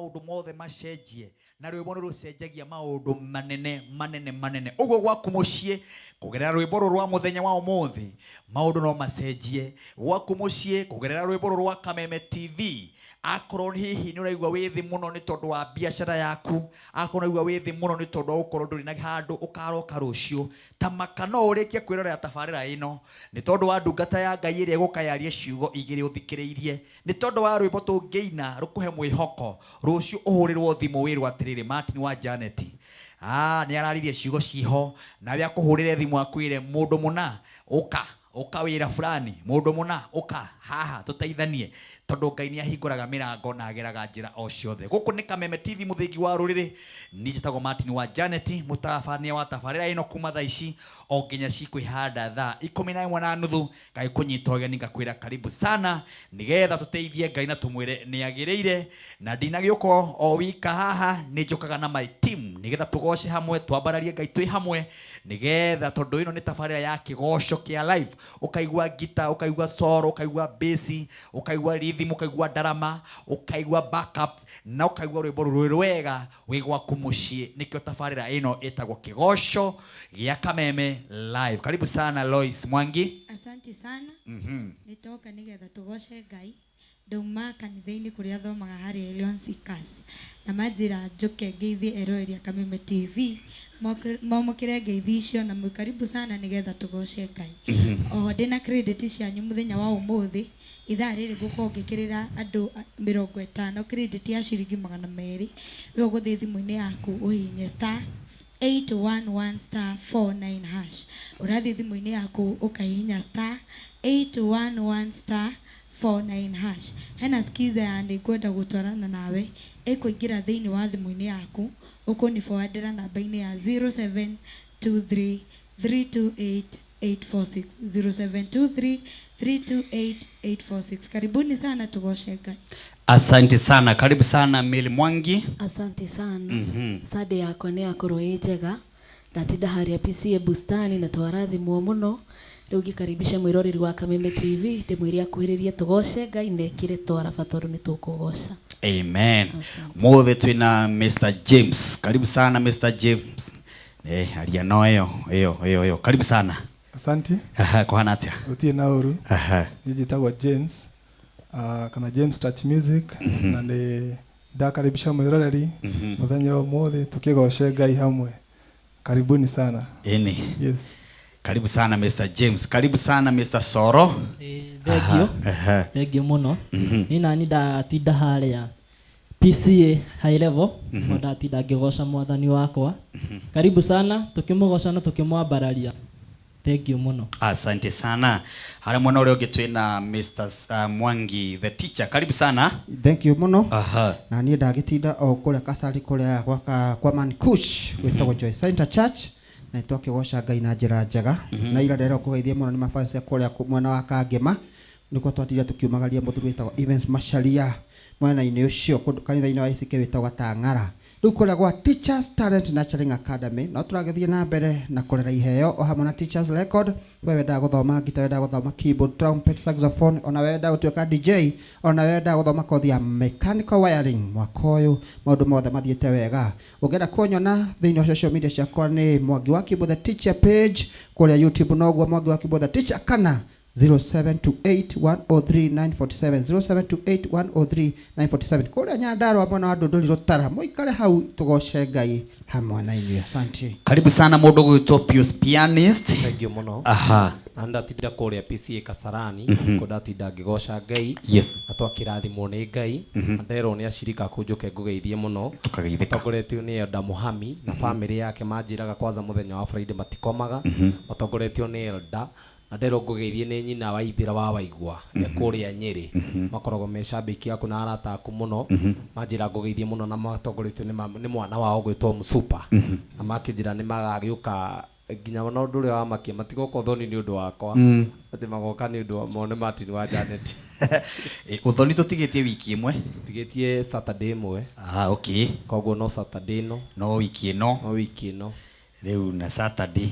Maũndũ mothe macenjie, na rwĩmbo nĩ rũcenjagia maũndũ manene manene manene. Ũguo gwaku mũciĩ, kũgerera rwĩmbo rũrũ rwa mũthenya wa ũmũthĩ, maũndũ no macenjie gwaku mũciĩ kũgerera rwĩmbo rũrũ rwa Kameme TV. Akorwo hihi nĩ ũraigua wĩ thĩ mũno nĩ tondũ wa biacara yaku, akorwo ũraigua wĩ thĩ mũno nĩ tondũ wa gũkorwo ndũrĩ na handũ ũkaroka rũciũ, ta maka no ũrĩkie kwĩrorera tabarĩra ĩno nĩ tondũ wa ndungata ya Ngai ĩrĩa ĩgũka yarie ciugo igĩrĩ ũthikĩrĩirie, nĩ tondũ wa rwĩmbo tũngĩina rũkũhe mwĩhoko rũciũ ũhũrĩrwo thimũ wĩrwo atĩrĩrĩ, Martin wa Janet nĩ araririe ciugo ciho, nawe akũhũrĩre thimũ akwĩre, mũndũ mũna ũka, ũka wĩra fulani, mũndũ mũna ũka haha tũteithanie, tondũ Ngai nĩ ahingũraga mĩrango na ageraga njĩra o ciothe. Gũkũ nĩ Kameme TV, mũthingi wa rũrĩrĩ. Niĩ njĩtagwo Martin wa Janet, mũtabania wa tabarĩra ĩno kuma thaa ici o nginya cikwĩhanda thaa 11:30. Ngagĩkũnyita ũgeni ngakwĩra karibu sana, nĩgetha tũteithie Ngai na tũmwĩre nĩ agĩrĩire. Na ndinagĩũka o wika haha, nĩ njũkaga na my team nĩgetha tũgoce hamwe, twambararie Ngai twĩ hamwe, nĩgetha tondũ ĩno nĩ tabarĩra ya kĩgoco kĩa live. Ũkaigua ngita, ũkaigua solo, ũkaigua bass, ũkaigua rhythm, ũkaigua ndarama, ũkaigua backups, na ũkaigua rwĩmbo rũrũ rwega wĩ gwaku mũciĩ. Nĩkĩo tabarĩra ĩno ĩtagwo Kĩgoco gĩa Kameme Live. Karibu sana Lois Mwangi. Asante sana. Nĩ ndoka nĩgetha tũgoce Ngai. Ndauma kanitha-inĩ kũrĩa thomaga harĩa Elion Seekers, na manjĩra njũke ngeithie eroreri a Kameme TV, mwamũkĩre ngeithi icio na mwĩ karibu sana nĩgetha tũgoce Ngai. Oho ndĩna credit cianyu mũthenya wa ũmũthĩ, ithaa rĩrĩ ngũkorwo ngĩkĩrĩra andũ 50 credit ya ciringi 200. We ũgũthiĩ thimũ-inĩ yaku ũhihinye *811*49#. Ũrathiĩ thimũ-inĩ yaku ũkahihinya *811*49#. Hena skiza ya nĩ ngwenda gũtwarana nawe ĩkũingĩra thĩinĩ wa thimũ-inĩ yaku, ũkũni forwardĩra namba-inĩ ya 0723 328 846, 0723 328 846. Karibuni sana tugoce Ngai. Asante sana, karibu sana Meli Mwangi. Asante sana. Sunday yakwa nĩ yakorwo ĩ njega, ndatinda harĩa PCA Bustani na twarathimwo mũno. Rĩu ngĩkaribisha mwĩroreri wa Kameme TV, ndĩmwĩre akuhĩrĩrie tũgoce Ngai na ekĩre twaraba tondũ nĩ tũkũgoca. Amen. Asante. Mothe twina Mr James. Karibu sana Mr James. Aria no ĩyo ĩyo ĩyo ĩyo. Karibu sana. Asante. Aha, kuhana atia? Gũtirĩ na ũru. Niĩ njĩtagwo James, kana James Touch Music, na nĩ ndakaribisha mwĩroreri mũthenya wa ũmũthĩ tũkĩgoce Ngai hamwe. Karibuni sana. Ĩni. Yes. Karibu sana Mr James. Karibu sana Mr Soro. Thengio. Thengio mũno. Niĩ nani ndatinda harĩa PCA high level, mm ndatinda ngĩgoca mwathani wakwa. Karibu sana tukĩmũgoca na tukĩmwambararia. Thengio mũno. Asante sana. Harĩa mwena ũrĩa ũngĩ twĩna Mr Mwangi the teacher. Karibu sana. Thank you mũno. Na niĩ ndagĩtinda o kũrĩa Kasari, kũrĩa gwaka kwa Man Kush gwĩtagwo Joy Center Church, na nĩ twakĩgoca Ngai na njĩra njega. Na ira ndĩrerwo kũgeithie mũno nĩ mafansi kũrĩa mwena wa Kangema, nĩkuo twatinda tũkiumagaria mũthuri wĩtagwo Evans Macharia mwena-inĩ ũcio kũndũ kanitha-inĩ wa ACK wĩtagwo Gatang'ara. Rĩu kũrĩa gwa Teachers Talent Nurturing Academy no tũragĩthiĩ na mbere na kũrera iheo o hamwe na Teachers Record. We wendaga gũthoma ngita, wendaga gũthoma keyboard, trumpet, saxophone, ona we wendaga gũtuĩka DJ, ona we wendaga gũthoma kothi ya mechanical wiring, mwaka ũyũ maũndũ mothe mathiĩte wega. Ũngĩenda kũnyona thĩinĩ wa social media ciakwa nĩ Mwangi wa Kimbo the Teacher page, kũrĩa YouTube noguo Mwangi wa Kimbo the Teacher, kana 0728103947, 0728103947, kũrĩa Nyandarua mwena wa Ndũndũri Rũtara. Mũikare hau tũgoce Ngai hamwe na inyuĩ. Asante. Karibu sana mũndũ gwĩtwo Pius Pianist. Thank you mũno. Na ndatinda kũrĩa PCA Kasarani, kũ ndatinda ngĩgoca Ngai. Na twakĩrathimwo nĩ Ngai. Na nderwo nĩ acirika kũu njũke ngũgeithie mũno. Tũkageithĩka. Matongoretio nĩ Elda Muhami na family yake, manjĩraga kwanza mũthenya wa Friday matikomaga. Matongoretio nĩ Elda. Na nderwo ngũgeithie nĩ nyina wa Ithĩra wa Waigua e kũrĩa Nyĩrĩ. Makoragwo me cambĩki aku na arata aku mũno. Manjĩra ngũgeithie mũno na matongoretio nĩ mwana wao gwĩtwo Msupa. Na makĩnjĩra nĩ magagĩũka nginya ona ũndũ ũrĩa wamakia matigoka ũthoni nĩ ũndũ wakwa. Atĩ magoka nĩ ũndũ wa mone Martin wa Janet. Ũthoni tũtigĩtie wiki ĩmwe. Tũtigĩtie Saturday ĩmwe. Ah, okay. Koguo no Saturday ĩno. No wiki ĩno. No wiki ĩno. Rĩu na Saturday,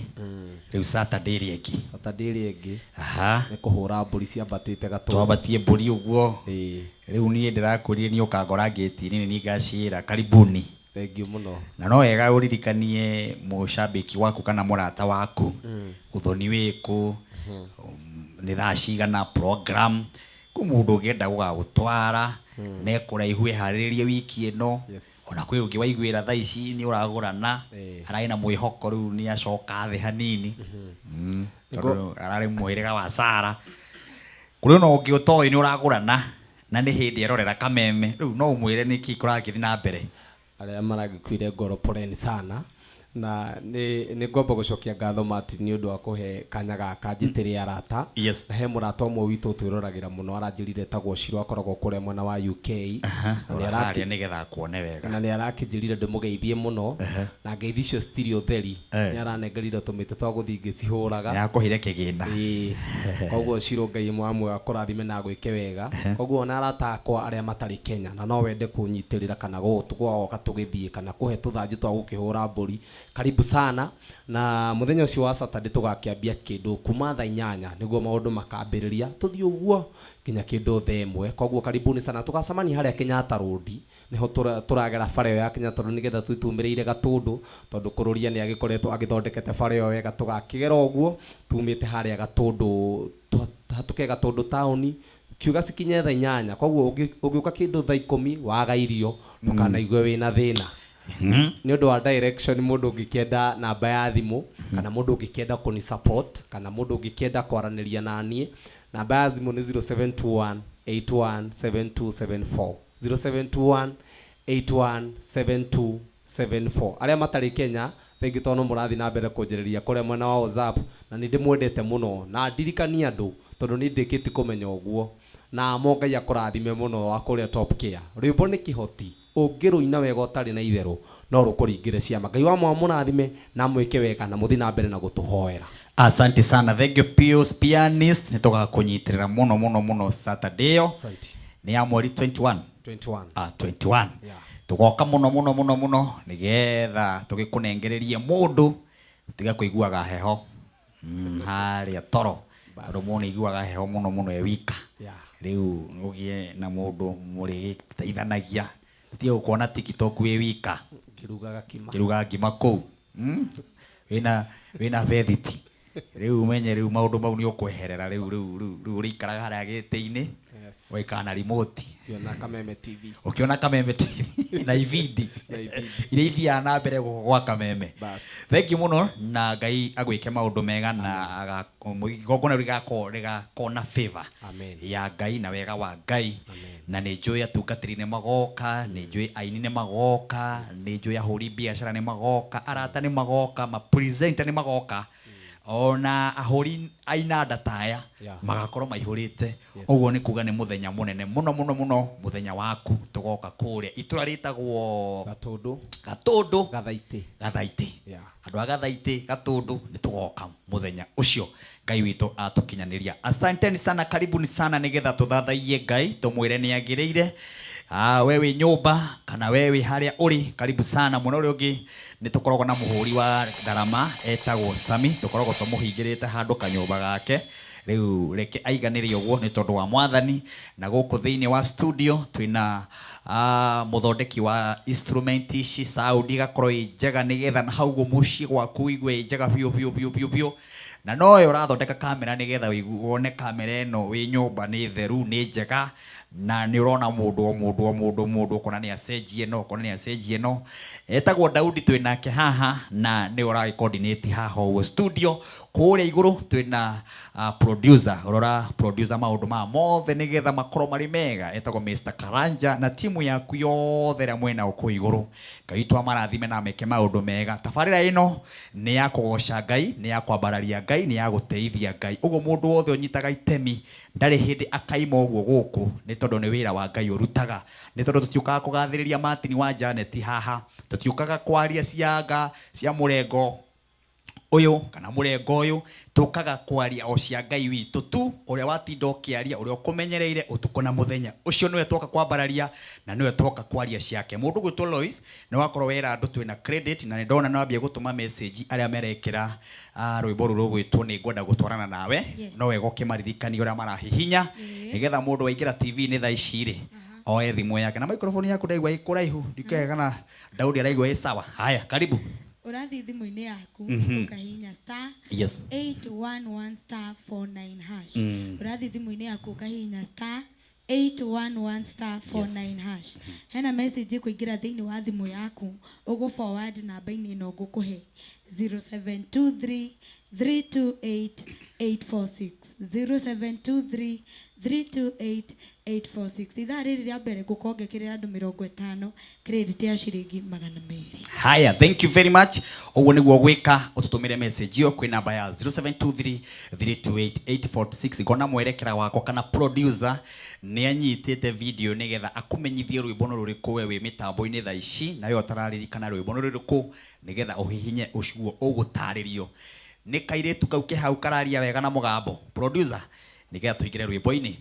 rĩu Saturday ĩrĩa ĩngĩ. Saturday ĩrĩa ĩngĩ. Aha. Nĩ kũhũra mbũri ciambatĩte Gatũndũ. Twambatie mbũri ũguo. Ĩĩ. Rĩu niĩ ndĩrakwĩrire nĩ ũkangora ngĩti-inĩ nĩ niĩ ngaciĩra karibuni. Thengiũ mũno. Na no wega ũririkanie mũcambĩki waku kana mũrata waku ũthoni wĩkũ, nĩ thaa cigana program. Kwĩ mũndũ ũngĩenda gũgagũtwara na e kũraihu eharĩrĩrie wiki ĩno. Yes. Ona kwĩ ũngĩ waiguĩra thaa ici nĩ ũragũrana, ararĩ na mwĩhoko rĩu nĩ acoka thĩ hanini. Tondũ ararĩ mũhĩrĩga wa Sara. Kũrĩ ona ũngĩ ũtoĩ nĩ ũragũrana na nĩ hĩndĩ erorera Kameme. Rĩu no ũmwĩre nĩkĩ kũragĩthiĩ na mbere. Arĩa maragĩkuire ngoro poleni sana. Na nĩ ngwamba gũcokia ngatho Martin nĩ ũndũ wa kũhe kanya gaka njĩtĩre arata. Yes. Na he mũrata ũmwe witũ twĩroragĩra mũno aranjĩrire etagwo Shiro akoragwo kũrĩa mwena wa UK. Na nĩ Harĩa nĩgetha akuone wega. Na nĩ arakĩnjĩrire ndĩmũgeithie mũno. Na ngeithi icio citirĩ ũtheri. Nĩ aranengerire tũmĩtĩ twa gũthiĩ ngĩcihũraga. Nĩ akũheire kĩgĩna. Ĩĩ. Koguo Shiro Ngai wa muoyo akũrathime na agwĩke wega. Koguo ona arata akwa arĩa matarĩ Kenya na no wende kũnyitĩrĩra kana gũgoka tũgĩthiĩ kana kũhe tũthanju twa gũkĩhũra mbũri, karibu sana. Na mũthenya ũcio wa Saturday tũgakĩambia kĩndũ kuma thaa 8 nĩguo maũndũ makambĩrĩria, tũthiĩ ũguo nginya kĩndũ thaa 1. Koguo karibuni sana, tũgacemania harĩa Kenyatta Road, nĩho tũragera bara ĩyo ya Kenyatta Road nĩgetha tũtumĩrĩire Gatũndũ, tondũ Kũrũria nĩ agĩkoretwo agĩthondekete bara ĩyo wega, tũgakĩgera ũguo tumĩte harĩa Gatũndũ, hatũke Gatũndũ taũni, kiuga cikinye thaa 8. Koguo ũngĩũka kĩndũ thaa 10 waga irio, ndũkanaigue wĩna thĩna. Nĩ ũndũ wa direction, mũndũ ũngĩkĩenda namba ya thimũ, kana mũndũ ũngĩkĩenda kũni support, kana mũndũ ũngĩkĩenda kwaranĩria na niĩ, namba ya thimũ nĩ 0721 817274. 0721 817274. Arĩa matarĩ Kenya, thengiũ tondũ no mũrathiĩ na mbere kũnjĩrĩria kũrĩa mwena wa WhatsApp, na nĩ ndĩmwendete mũno, na ndirikanie andũ, tondũ nĩ ndĩkĩtie kũmenya ũguo. Na mo Ngai akũrathime mũno wa kũrĩa Top Care. Rwĩmbo nĩ kĩhoti, ũngĩrũina wega ũtarĩ na itherũ, no rũkũringĩre ciama. Ngai wa mwa mũrathime na mwĩke wega na mũthiĩ na mbere na gũtũhoera. Asante sana, thank you Pius Pianist, nĩ tũgakũnyitĩrĩra mũno mũno mũno Saturday ĩyo. Asante. Nĩ ya mweri 21. 21. 21. Yeah. Tũgoka mũno mũno mũno mũno nĩgetha tũgĩkũnengererie mũndũ tiga kũiguaga heho. Harĩa toro. Tondũ mũndũ nĩaiguaga heho mũno mũno e wika. Yeah. Rĩu ũgĩe na mũndũ mũrĩgĩteithanagia. Tiga gũkuona TikTok wĩ wika. Ngĩrugaga kima. Ngĩrugaga ngima kũu. Wĩna bethiti. Rĩu ũmenye rĩu maũndũ mau nĩ ũkweherera rĩu, rĩu, rĩu, rĩu ũrĩikaraga harĩa gĩtĩ-inĩ. Yes. Ũgaikara na remote. Ũkĩona Kameme TV. Ũkĩona Kameme TV na ibindi. Na ibindi. Iria ithiaga na mbere gwa Kameme. Bas. Thank you mũno na Ngai agwĩke maũndũ mega na igongona rĩu rĩgakorwo na favor Amen. ya Ngai na wega wa Ngai. Amen. Na nĩ njũĩ atungatĩri nĩ magoka, nĩ njũĩ aini nĩ magoka, nĩ njũĩ ahũri biacara nĩ magoka, arata nĩ magoka, ma presenter nĩ magoka. Ona ahũri ainanda taya Yeah. magakorwo maihũrĩte. Yes. Ũguo nĩ kuga nĩ mũthenya mũnene mũno mũno mũno, mũthenya waku tũgoka kũrĩa itũra rĩtagwo Gatũndũ. Gatũndũ. Gathaitĩ. Gathaitĩ. Yeah. Andũ a Gathaitĩ, Gatũndũ nĩ tũgoka mũthenya ũcio. Ngai witũ atũkinyanĩria. Asanteni sana, karibuni sana nĩgetha tũthathaiye Ngai, tũmwĩre nĩ agĩrĩire. We wĩ nyũmba kana we wĩ harĩa ũrĩ, karibu sana. Mũno ũrĩa ũngĩ nĩ tũkoragwo na mũhũri wa ndarama etagwo Sami, tũkoragwo tũmũhingĩrĩte handũ kanyũmba gake. Rĩu reke aiganĩre ũguo nĩ tondũ wa Mwathani. Na gũkũ thĩinĩ wa studio twĩna mũthondeki wa instrument ici, sound igakorwo ĩ njega nĩgetha na hau ũguo mũciĩ gwaku ũigue ĩ njega biũ biũ biũ biũ biũ. Na nowe ũrathondeka kamera nĩgetha wone kamera ĩno wĩ nyũmba nĩ theru, nĩ njega, na nĩ ũrona mũndũ o mũndũ o mũndũ o mũndũ, ũkona nĩ acenjie ĩno, ũkona nĩ acenjie ĩno. Etagwo Daudi twĩ nake haha, na nĩwe ũragĩ coordinate haha ũguo studio. Kũrĩa igũrũ twĩna producer, ũrora producer maũndũ maya mothe nĩgetha makorwo marĩ mega, etagwo Mr Karanja na timu yaku yothe ĩrĩa mwĩnao kũu igũrũ. Ngai witũ amarathime na ameke maũndũ mega. Tabarĩra ĩno nĩ ya kũgoca Ngai, nĩ ya kwambararia Ngai, nĩ ya gũteithia Ngai. Ũguo mũndũ wothe ũnyitaga itemi ndarĩ hĩndĩ akaima ũguo gũkũ, nĩ tondũ nĩ wĩra wa Ngai ũrutaga. Nĩ tondũ tũtiũkaga kũgathĩrĩria Martin wa Janet haha, tũtiũkaga kwaria cia anga cia mũrengo Ũyũ kana mũrengo ũyũ tũkaga kwaria o cia Ngai witũ tu, ũrĩa watinda ũkĩaria, ũrĩa ũkũmenyereire ũtukũ na mũthenya. Ũcio nĩwe twoka kwambararia na nĩwe twoka kwaria ciake. Mũndũ gwĩtwo Lois nĩ wakorwo wera andũ twĩna credit, na nĩ ndona nĩ wambia gũtũma message arĩa merekĩra rwĩmbo rũrũ rũgwĩtwo nĩ ngwenda gũtwarana nawe. No wega ũkĩmaririkania ũrĩa marahihinya nĩgetha mũndũ waingĩra TV-inĩ thaa ici rĩ, oe thimũ yake na microphone yaku. Ndaigua ĩ kũraihu, ndikĩũĩ kana Daudi araigua ĩ sawa. Haya, karibu. Ũrathiĩ thimũ-inĩ yaku, ũkahihinya star 811 star 49 hash. Ũrathiĩ thimũ-inĩ yaku, ũkahihinya star 811 star 49 hash. Hena message ĩkũingĩra thĩinĩ wa thimũ yaku, ũgũ forward namba-inĩ ĩno ngũkũhe, 0723 328 846, 0723 328 846. Ithaa rĩrĩ rĩa mbere ngũkorwo ngĩkĩrĩra andũ 50 credit ya ciringi 200. Haya, thank you very much. Ũguo nĩguo gwĩka, ũtũtũmĩre message ĩyo kwĩ namba ya 0723 328 846. Ngona mwerekera wakwa kana producer nĩ anyitĩte video nĩgetha akũmenyithie rwĩmbo nĩ rũrĩkũ we wĩ mĩtambo-inĩ thaa ici, na we ũtararirikana rwĩmbo nĩ rũrĩkũ, nĩgetha ũhihinye ũcio ũgũtarĩrio nĩ kairĩtu kau ke hau kararia wega na mũgambo. Producer, nĩgetha tũingĩre rwĩmbo-inĩ.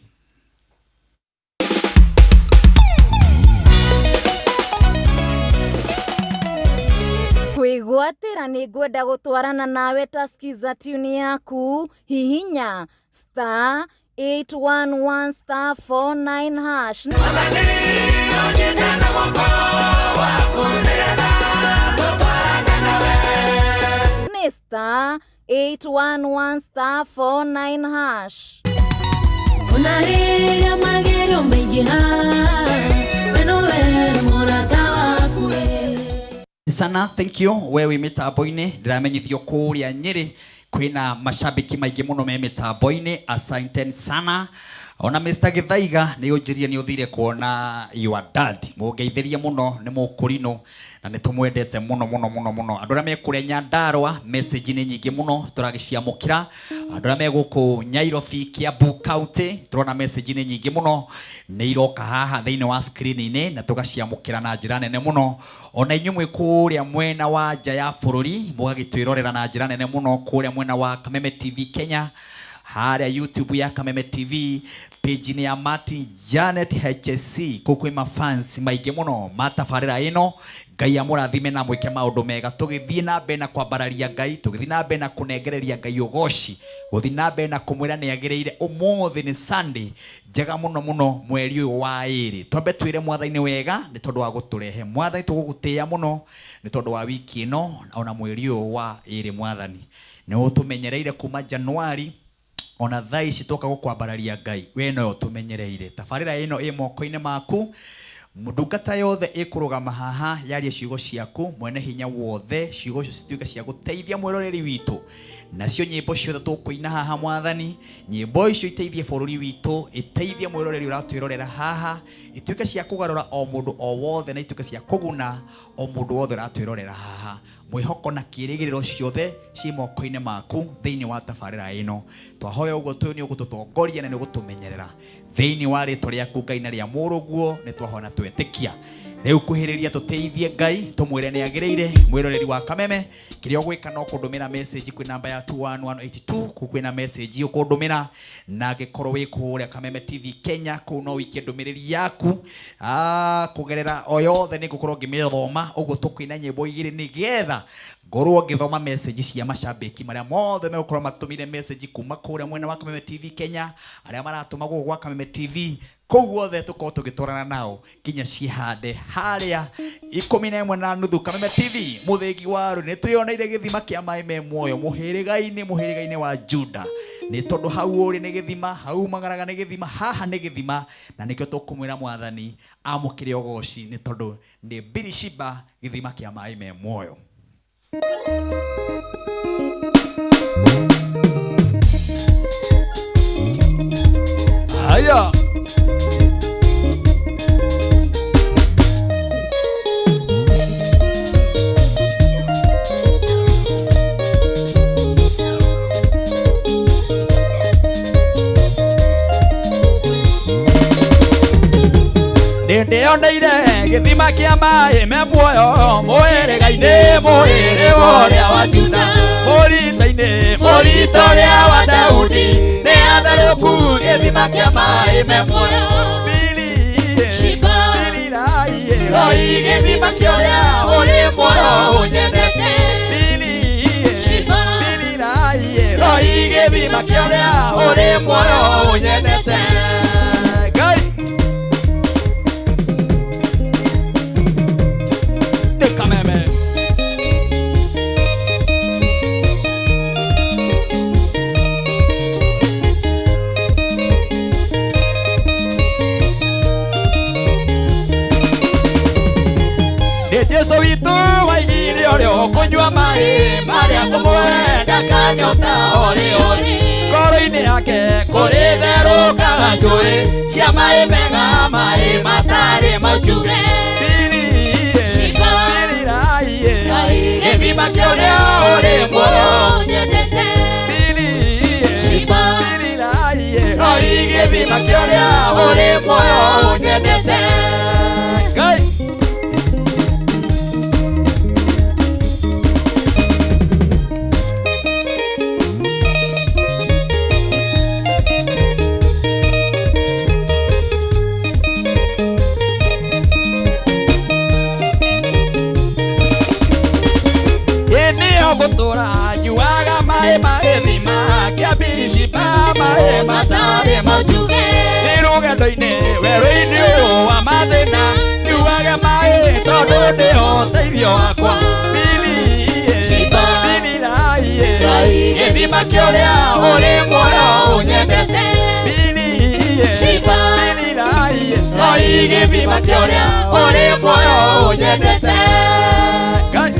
Kwĩgwatĩra nĩ ngwenda gũtwarana nawe ta skiza tune yaku, hihinya star 811 star 49 hash. Nĩ star 811 star 49 hash. Ona rĩrĩa magerio maingĩha, we nowe mũrata waku. Sana, thank you. We wĩ mĩtambo-inĩ, ndĩramenyithio kũrĩa Nyĩrĩ kwĩna mashabiki maingĩ mũno me mĩtambo-inĩ, asanteni sana. Ona Mr. Gĩthaiga nĩ ũnjĩrie nĩ ũthire kuona your dad, mũngeithĩrie mũno, nĩ mũkũrinũ na nĩ tũmwendete mũno mũno mũno mũno. Andũ arĩa me kũrĩa Nyandarua, message nĩ nyingĩ mũno tũragĩciamũkĩra. Andũ arĩa me gũkũ Nyairobi, Kiambu County, tũrona message nĩ nyingĩ mũno nĩ iroka haha thĩinĩ wa screen-inĩ na tũgaciamũkĩra na njĩra nene mũno. Ona inyuĩ mwĩ kũrĩa mwena wa nja ya bũrũri, mũgagĩtwĩrorera na njĩra nene mũno kũrĩa mwena wa Kameme TV Kenya, harĩa YouTube ya Kameme TV, page-inĩ ya Martin Janet HSC, kũu kwĩ mafans maingĩ mũno ma tabarĩra ĩno. Ngai amũrathime na mwĩke maũndũ mega. Tũgĩthiĩ na mbere na kwambararia Ngai, tũgĩthiĩ na mbere na kũnengereria Ngai ũgoci, gũthiĩ na mbere na kũmwĩra nĩ agĩrĩire. Ũmũthĩ nĩ Sunday njega mũno mũno, mweri ũyũ wa ĩrĩ. Twambe twĩre Mwathani wega nĩ tondũ wa gũtũrehe. Mwathani, tũgũgũtĩĩa mũno nĩ tondũ wa wiki ĩno ona mweri ũyũ wa ĩrĩ. Mwathani, nĩ ũtũmenyereire kuma Januari ona thaa ici twoka gũkwambararia. Ngai, we nowe ũtũmenyereire. Tabarĩra ĩno ĩ moko-inĩ maku. Ndungata yothe ĩkũrũgama haha yarie ciugo ciaku, mwene hinya wothe, ciugo icio cituĩke cia gũteithia mwĩroreri witũ. Nacio nyĩmbo ciothe tũkũina haha, Mwathani, nyĩmbo icio iteithie bũrũri witũ, iteithie mwĩroreri ũratwĩrorera haha, ituĩke cia kũgarũra o mũndũ o wothe na ituĩke cia kũguna o mũndũ wothe ũratwĩrorera haha. Mwĩhoko na kĩĩrĩgĩrĩro ciothe ciĩ moko-inĩ maku thĩinĩ wa tabarĩra ĩno. Twahoya ũguo tũĩ nĩ ũgũtũtongoria na nĩ ũgũtũmenyerera. Thĩinĩ wa rĩtwa rĩaku, Ngai, na rĩa mũrũguo nĩ twahona twetĩkia. Rĩu kuhĩrĩria tũteithie Ngai, tũmwĩre nĩ agĩrĩire. Mwĩroreri wa Kameme, kĩrĩa ũgwĩka no kũndũmĩra message kwĩ namba ya 21182. Kũu kwĩna message ũkũndũmĩra, na angĩkorwo wĩ kũrĩa Kameme TV Kenya, kũu no wikie ndũmĩrĩri yaku kũgerera o yothe, nĩ ngũkorwo ngĩmĩthoma. Ũguo tũkũina nyĩmbo igĩrĩ nĩgetha ngorwo ngĩthoma message cia macambĩki marĩa mothe megũkorwo matũmire message kuma kũrĩa mwena wa Kameme TV Kenya, arĩa maratũma gũkũ gwa Kameme TV, kũu guothe tũkorwo tũgĩtwarana nao nginya cihande harĩa 11:30. Kameme TV, mũthĩgi wa rũ, nĩ twĩoneire gĩthima kĩa maĩ me muoyo mũhĩrĩga-inĩ wa Juda, nĩ tondũ hau ũrĩ nĩ gĩthima, hau magaraga nĩ gĩthima, haha nĩ gĩthima, na nĩkĩo tũkũmwĩra Mwathani amũkĩre ũgoci, nĩ tondũ nĩ Birishiba, gĩthima kĩa maĩ me muoyo. Haya. Nĩndĩoneire. Gĩthima kĩa maĩ me muoyo mũhĩrĩga-inĩ mũhĩrĩga ũrĩa wa Juda mũrita-inĩ mũrita ũrĩa wa Daudi nĩ atherũku gĩthima kĩa maĩ me muoyo Roi gĩthima kĩa ũrĩa ũrĩ muoyo ũnyendete Roi gĩthima kĩa ũrĩa ũrĩ muoyo ũnyendete Ngai nĩ Kameme Jesu witũ waigire ũrĩa ũkũnyua maĩ marĩa tũmũhe ndakanyota orĩ orĩ ngoro-inĩ yake kũrĩ therũkaga njũĩ cia maĩ mega maĩ matarĩ majuge gĩthima kĩa ũrĩa ũrĩ muoyo Roi gĩthima kĩa ũrĩa ũrĩ muoyo ũnyendete Ngai Gũtũra nyuaga maĩ ma gĩthima kĩa Birishiba maĩ matarĩ majuge nĩ rũgendo-inĩ werũ-inĩ ũyũ wa mathĩna nyuaga maĩ tondũ nĩho ũteithio wakwa gĩthima kĩa ũrĩa ũrĩ muoyo ũnyendete Roi gĩthima kĩa ũrĩa ũrĩ muoyo ũnyendete Ngai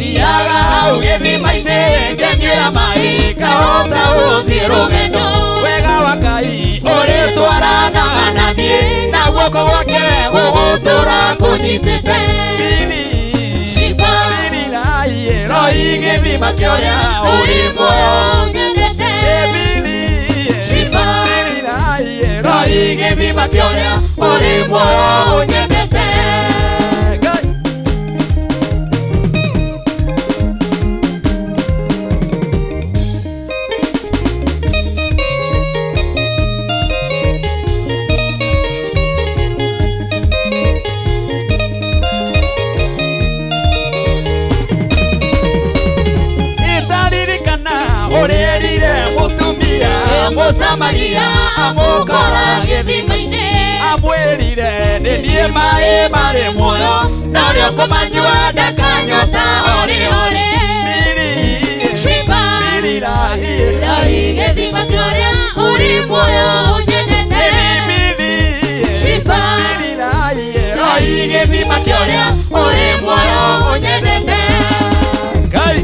Thiaga hau gĩthima-inĩ ngenyuĩra maĩ ngahota gũthiĩ rũgendo wega wa Ngai ũrĩtwaranaga na niĩ na guoko gwake gũgũtũra kũnyitĩte Roi gĩthima kĩa ũrĩa ũrĩ muoyo Roi gĩthima kĩa ũrĩa ũrĩ muoyo ũnyendete Ngai Mũsamaria amũkora gĩthima-inĩ amwĩrire nĩ niĩ maĩ marĩ muoyo na ũrĩa ũkũmanyua ndakanyota orĩ orĩ Roi gĩthima kĩa ũrĩa ũrĩ muoyo ũnyendete Roi gĩthima kĩa ũrĩa ũrĩ muoyo ũnyendete Ngai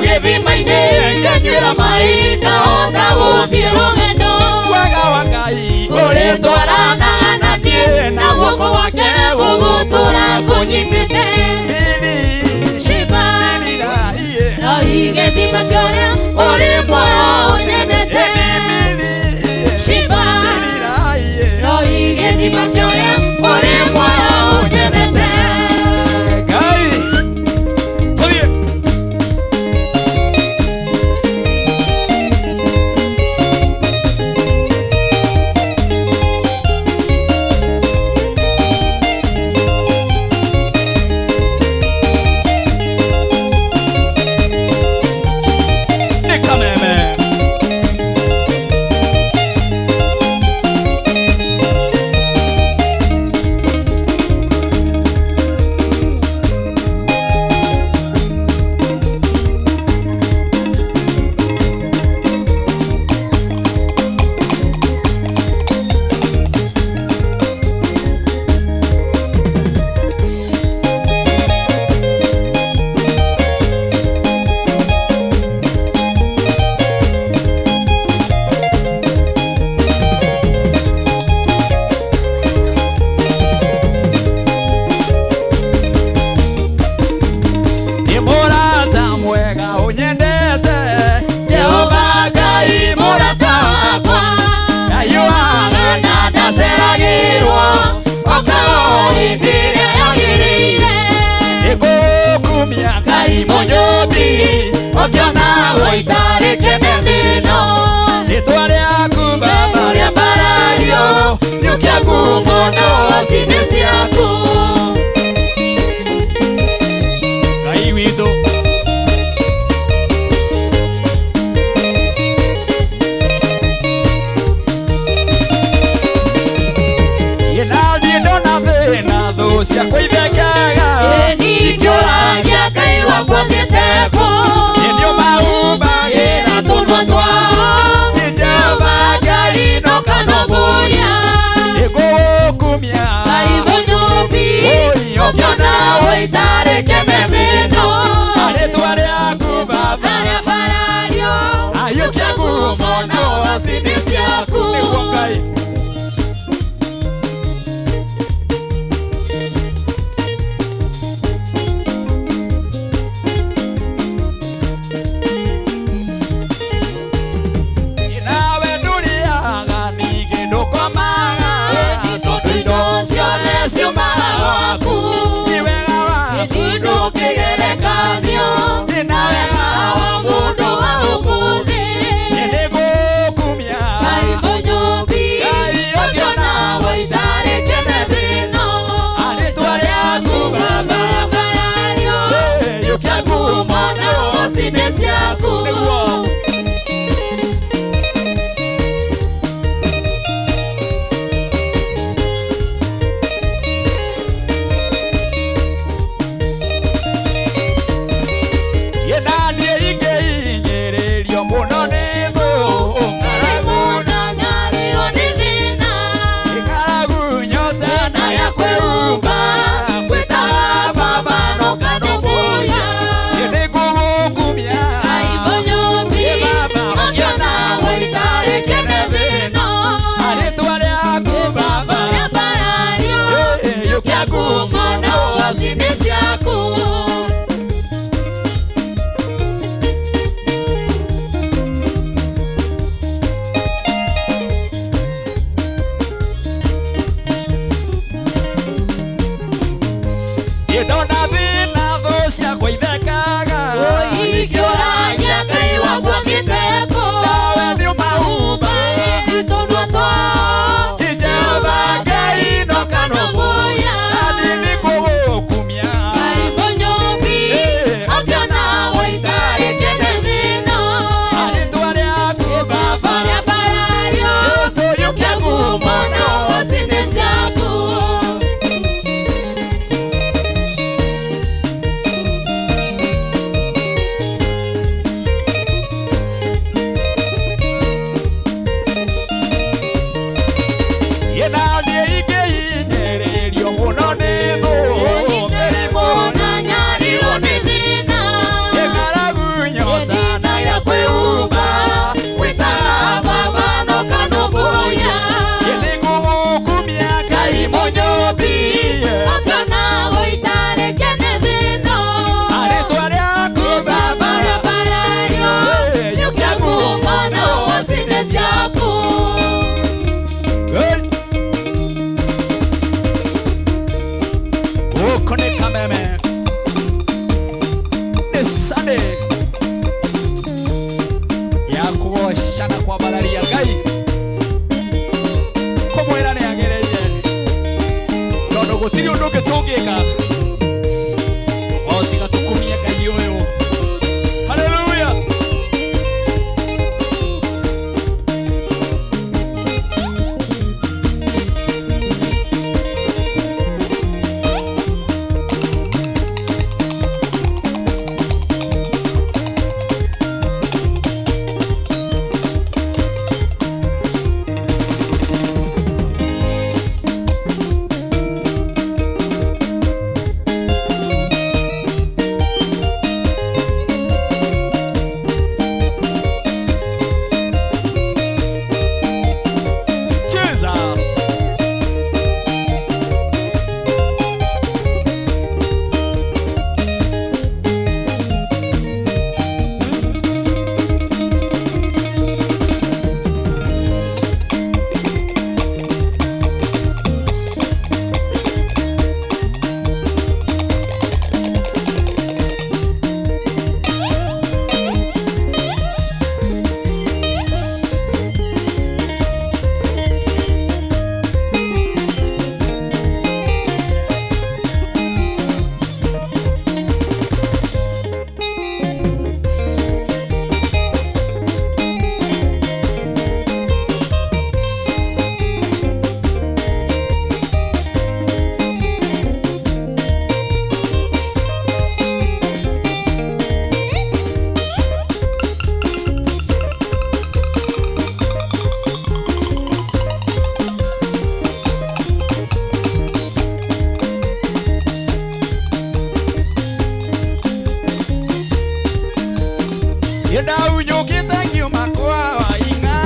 Gĩthima-inĩ ngenyuĩra maĩ ngahota gũthiĩ rũgendo wega wa Ngai ũrĩtwaranaga na niĩ na guoko gwake gũgũtũra kũnyitĩte Roi gĩthima kĩa ũrĩa ũrĩ muoyo ũnyendete Roi gĩthima kĩa ũrĩa ũrĩ muoyo ũnyendete Ngai tũthiĩ Ngai mũnyũmbi ũkĩona wũitarĩ kĩmemino Rĩtwa rĩaku Baba rĩambarario nyũkia ngumo no cinĩ ciaku Ngai witũ Niĩ ndona thĩna thũ ciakwa ithekaga Ningĩũragia Ngai wakwa thiĩte kũ Niĩ nĩũmahumbagĩra na tũnua twao Nĩ Jehova Ngai no kanũmbuya Nĩngũgũkumia Ngai mũnyũmbi Oi, ũkĩona wũitarĩ kĩmemino Rĩtwa rĩaku Baba rĩambarario Ayũkia ngumo no cinĩ ciaku nĩguo Ngai Nawe ndũrĩaga ningĩ ndũkomaga Tondũ indo ciothe ciumaga gwaku Nĩ wega waku ndũngĩgerekanio na wega wa mũndũ wa gũkũ thĩ Nĩngũgũkumia Ngai mũnyũmbi Ngai Ndaunyũkĩte ngiuma kwa Waing'a.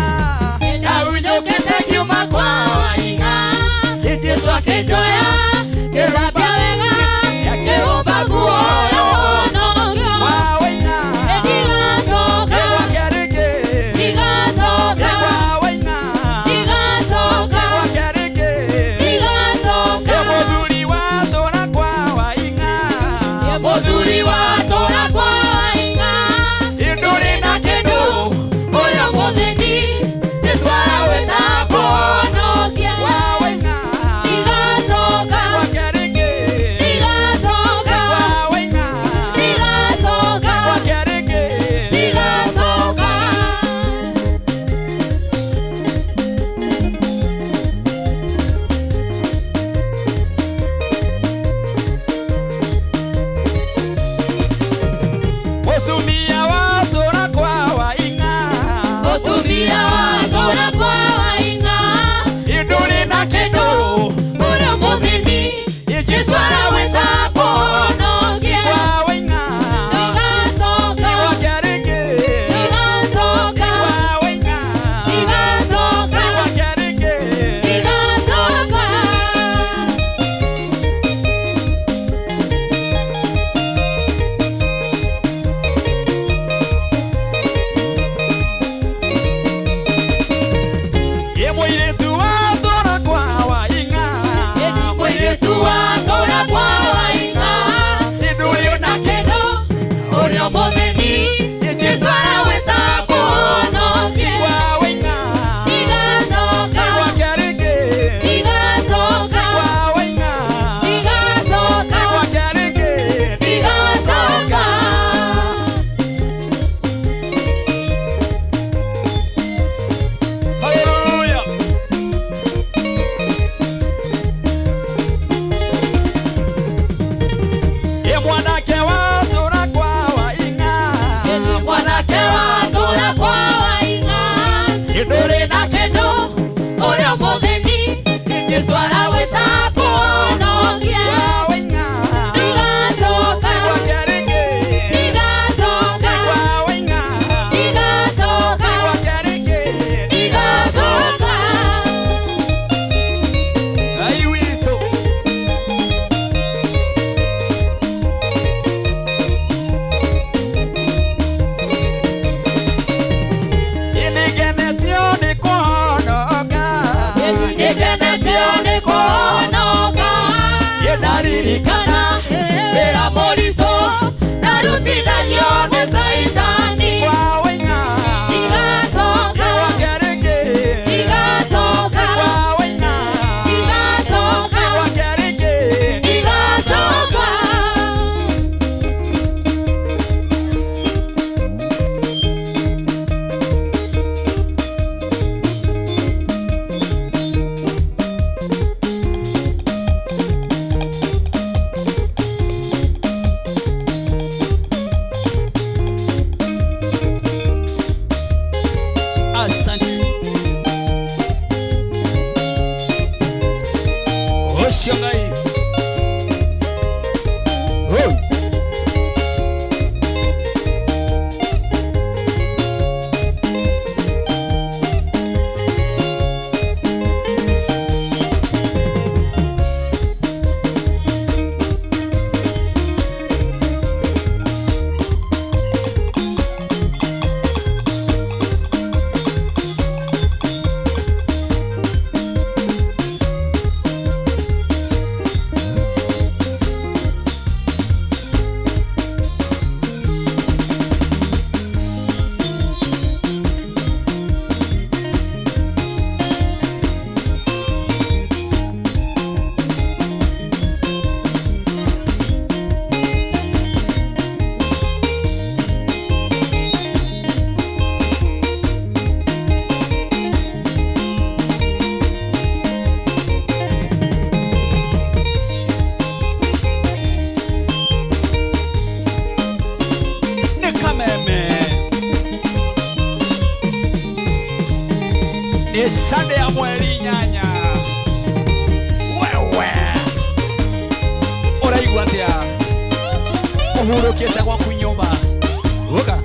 Ndaunyũkĩte ngiuma kwa Waing'a. Jesũ akĩnjoya, ngĩthambia wega, akĩhumba nguo ya ũhonokio. Kwa Waing'a. Ndigacoka, Gwake rĩngĩ. ndigacoka, Kwa Waing'a. ndigacoka, Gwake rĩngĩ. ndigacoka. Mũthuri watũra kwa Waing'a. Mũthuri watũra kwa Waing'a. Ndũrĩ na kĩndũ, ũyũ mũthĩni, Jesũ arawĩta kũhonokia. Kwa Waing'a. Ndigacoka, Gwake rĩngĩ. ndigacoka, Kwa Waing'a. ndigacoka, Gwake rĩngĩ. ndigacoka. Mũtumia watũra kwa Waing'a. Mũtumia watũra kwa Waing'a. Ndũrĩ na kĩndũ, Ũrĩa mũthĩni, Jesũ arawĩta kũhonokia. Kwa Waing'a. Ndigacoka, Gwake rĩngĩ. ndigacoka, Kwa Waing'a. ndigacoka, Gwake rĩngĩ. ndigacoka. Ĩ mũirĩtu watũra kwa Waing'a. Mũirĩtu watũra kwa Waing'a. Ndũrĩ Na kĩndũ, ũrĩa mũthĩni, Jesũ arawĩta kũhonokia. Kwa Waing'a. Ndigacoka, Gwake rĩngĩ. ndigacoka, Kwa Waing'a. ndigacoka, Gwake rĩngĩ. ndigacoka. Hallelujah. Ĩ mwanake watũra kwa Waing'a. Mwanake watũra kwa Waing'a. Ndũrĩ na kĩndũ, ũyũ mũthĩni, Jesũ arawĩta kũhonokia. Kwa Waing'a. Ndigacoka, Gwake rĩngĩ. ndigacoka, Kwa Waing'a. ndigacoka, Gwake rĩngĩ. ndigacoka. Ngai witũ. Nĩngenetio nĩ kũhonoka. Nĩngenetio nĩ kũhonoka. Ndaririkana wĩra mũritũ ndarutithagio nĩ Caitani. Kwa Waing'a. Ndigacoka, Gwake rĩngĩ. ndigacoka, Kwa Waing'a. ndigacoka, Gwake rĩngĩ. ndigacoka. Asante. Ũcio Ngai. Hoi. Nĩ kameme. Nĩ Sunday ya mweri inyanya. Wewe. Ũraigua atĩa? Ũhurũkĩte gwaku nyũmba. Ũka.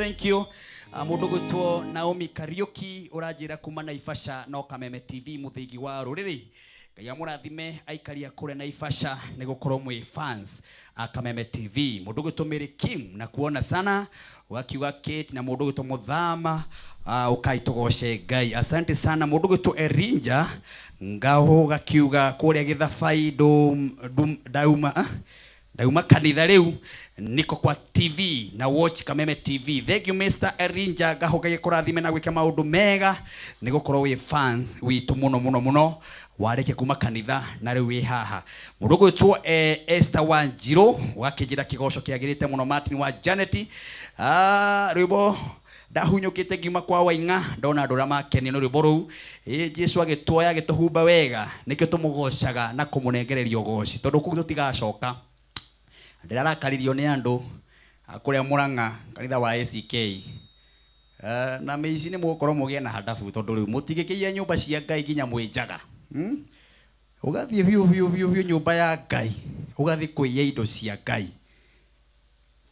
thank you. Mũndũ gwĩtwo Naomi Kariuki ũranjĩra kuma Naivasha no Kameme TV mũthĩgi wa rũrĩrĩ. Ngai amũrathime aikari a kũrĩa Naivasha nĩ gũkorwo mwĩ fans a Kameme TV. Mũndũ gwĩtwo Mary Kim na kuona sana wakiuga Kate na mũndũ gwĩtwo Mũthama ũkai tũgoce Ngai. Asante sana mũndũ gwĩtwo Erinja Ngahũ gakiuga kũrĩa Gĩthabai ndauma ndauma kanitha rĩu niko kwa TV na watch Kameme TV. Thank you Mr. Erinja Ngahũ, Ngai akũrathime na gwĩka maũndũ mega nĩ gũkorwo wĩ fans witũ mũno mũno mũno warĩkia kuma kanitha na rĩu wĩ haha. Mũndũ ũgwĩtwo Esther Wanjirũ wakĩnjĩra kĩgoco kĩagĩrĩte mũno. Martin wa Janet, rwĩmbo ndahunyũkĩte ngiuma kwa Waing'a ndona andũ arĩa makenio nĩ rwĩmbo rũu. Ĩ Jesu agĩtuoya agĩtũhumba wega, nĩkĩo tũmũgocaga na kũmũnengereria ũgoci tondũ kũu tũtigacoka. Ndĩrarakaririo nĩ andũ a kũrĩa Mũrang'a kanitha wa ACK. Na mĩici nĩ mũgũkorwo mũgĩe na handabu tondũ rĩu mũtingĩkĩiya nyũmba cia Ngai nginya mwĩ njaga. Ũgathiĩ biũ biũ biũ biũ nyũmba ya Ngai, ũgathiĩ kũiya indo cia Ngai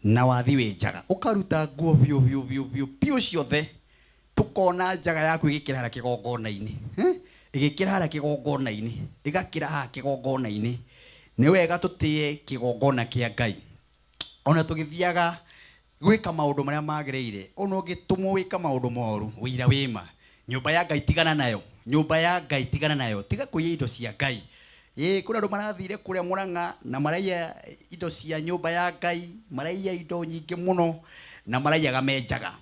na wathi wĩ njaga, ũkaruta nguo biũ biũ biũ biũ biũ ciothe, tũkona njaga yaku ĩgĩkĩra harĩa kĩgongona-inĩ, ĩgĩkĩra harĩa kĩgongona-inĩ, ĩgakĩra haha kĩgongona-inĩ. Nĩ wega tũtĩe kĩgongona kĩa Ngai ona tũgĩthiaga gwĩka maũndũ marĩa magĩrĩire. Ona ũngĩtũmwo wĩka maũndũ moru, wĩira wĩma nyũmba ya Ngai tigana nayo, nyũmba ya Ngai tigana nayo, tiga kũiya indo cia Ngai. Ĩ kũrĩ andũ marathire kũrĩa Mũrang'a na maraiya indo cia nyũmba ya Ngai, maraiya indo nyingĩ mũno na maraiyaga me njaga.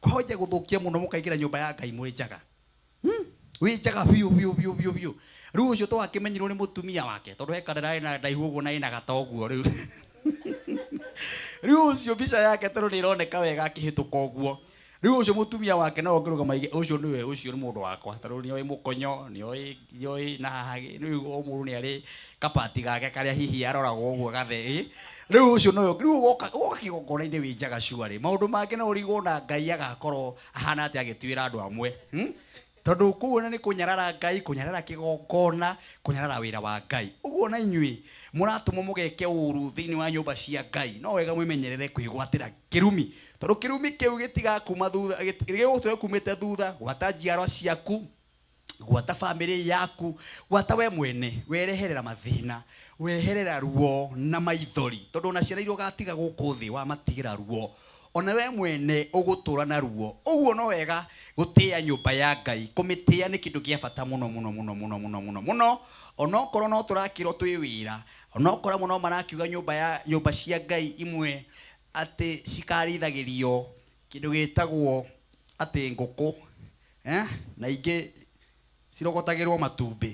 Konje gũthũkia mũno mũkaingĩra nyũmba ya Ngai mwĩ njaga. Wĩ njaga biũ biũ biũ biũ biũ. Rĩu ũcio twakĩmenyirwo nĩ mũtumia wake tondũ he kandara ĩna ndaihu ũguo na ĩna gata ũguo rĩu. Rĩu ũcio mbica yake tondũ nĩ ĩroneka wega akĩhĩtũka ũguo. Rĩu ũcio mũtumia wake no ũngĩrũgama aige ũcio nĩwe, ũcio nĩ mũndũ wakwa tondũ nĩoĩ mũkonyo, nĩoĩ na haha rĩu o mũndũ nĩ arĩ kapati gake karĩa hihi aroragwo ũguo gathe. Rĩu ũcio nowe rĩu ũgoka kĩgongona-inĩ wĩ njaga cuarĩ. Maũndũ mangĩ no ũrigwo na Ngai agakorwo ahana atĩa agĩtuĩra andũ amwe. Tondũ kũu ona nĩ kũnyarara Ngai, kũnyarara kĩgongona, kũnyarara wĩra wa Ngai. Ũguo na inyuĩ mũratũmwo mũgeke ũru thĩinĩ wa nyũmba cia Ngai, no wega mwĩmenyerere kwĩgwatĩra kĩrumi tondũ kĩrumi kĩu gĩtigakuma thutha, gĩgũtũra kumĩte thutha gwata njiarwa ciaku, gwata bamĩrĩ yaku, gwata we mwene, wereherera mathĩna, weherera ruo na maithori tondũ ona ciana iria ũgatiga gũkũ thĩ wamatigĩra ruo, ona we mwene ũgũtũra na ruo. Ũguo no wega gũtĩĩa nyũmba ya Ngai, kũmĩtĩĩa nĩ kĩndũ kĩa bata mũno mũno mũno mũno mũno mũno mũno. Onokorwo no tũrakĩrwo twĩ wĩra, onokorwo amwe no marakiuga nyũmba cia Ngai imwe atĩ cikarĩithagĩrio kĩndũ gĩtagwo atĩ ngũkũ, na ingĩ cirogotagĩrwo matumbĩ.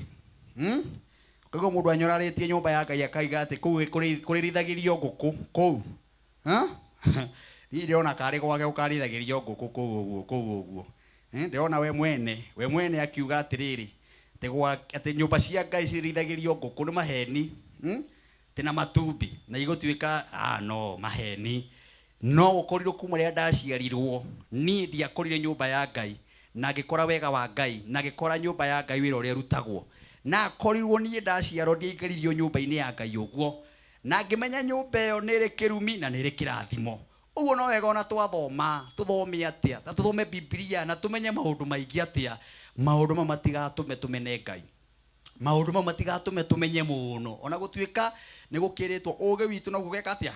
Koguo mũndũ anyorarĩtie nyũmba ya Ngai akaiga atĩ kũu kũrĩithagĩrio ngũkũ kũu. Niĩ ndĩrona karĩ gwake gũkarĩithagĩrio ngũkũ kũu ũguo, kũu ũguo. Ndĩrona we mwene akiuga atĩrĩrĩ, atĩ nyũmba cia Ngai cirĩithagĩrio ngũkũ nĩ maheni, Atĩ na matumbĩ na igũtuĩka, no maheni. No gũkorirwo kuma rĩrĩa ndaciarirwo niĩ ndiakorire nyũmba ya Ngai na ngĩkora wega wa Ngai na ngĩkora nyũmba ya Ngai wĩra ũrĩa ũrutagwo. Na akorirwo niĩ ndaciarwo ndiaingĩririo nyũmba-inĩ ya Ngai ũguo na ngĩmenya nyũmba ĩyo nĩ ĩrĩ kĩrumi na nĩ ĩrĩ kĩrathimo. Ũguo no wega ona twathoma, tũthome atĩa, na tũthome Biblia na tũmenye maũndũ maingĩ atĩa, maũndũ mau matigatũme tũmene Ngai. Maũndũ mau matigatũme tũmenye mũno. Ona gũtuĩka nĩ gũkĩrĩtwo ũgĩ witũ noguo geka atĩa,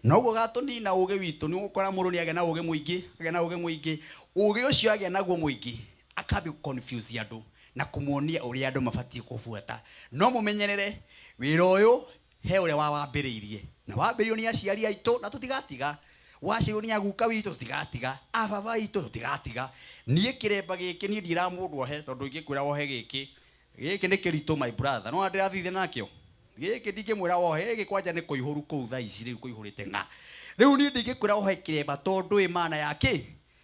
noguo gatũnina ũgĩ witũ. Nĩ ũgũkora mũndũ nĩ agĩa na ũgĩ mũingĩ, agĩa na ũgĩ mũingĩ, ũgĩ ũcio agĩa naguo mũingĩ akambia confuse andũ na kũmonia ũrĩa andũ mabatiĩ kũbuata. No mũmenyerere wĩra ũyũ he ũrĩa wawambĩrĩirie, na wambĩrĩirio nĩ aciari aitũ na tũtigatiga, waciarirwo nĩ aguka witũ tũtigatiga, ababa aitũ tũtigatiga. Niĩ kĩremba gĩkĩ niĩ ndiĩraga mũndũ ohe tondũ ingĩkwĩra wohe gĩkĩ, gĩkĩ nĩ kĩritũ my brother, no ndĩrathire nakĩo gĩkĩ ndingĩmwĩra wohe gĩkĩ, kwanja nĩ kũihũru kũu thaa ici rĩu kũihũrĩte ng'a. Rĩu niĩ ndingĩkwĩra wohe kĩremba tondũ ĩ maana ya kĩ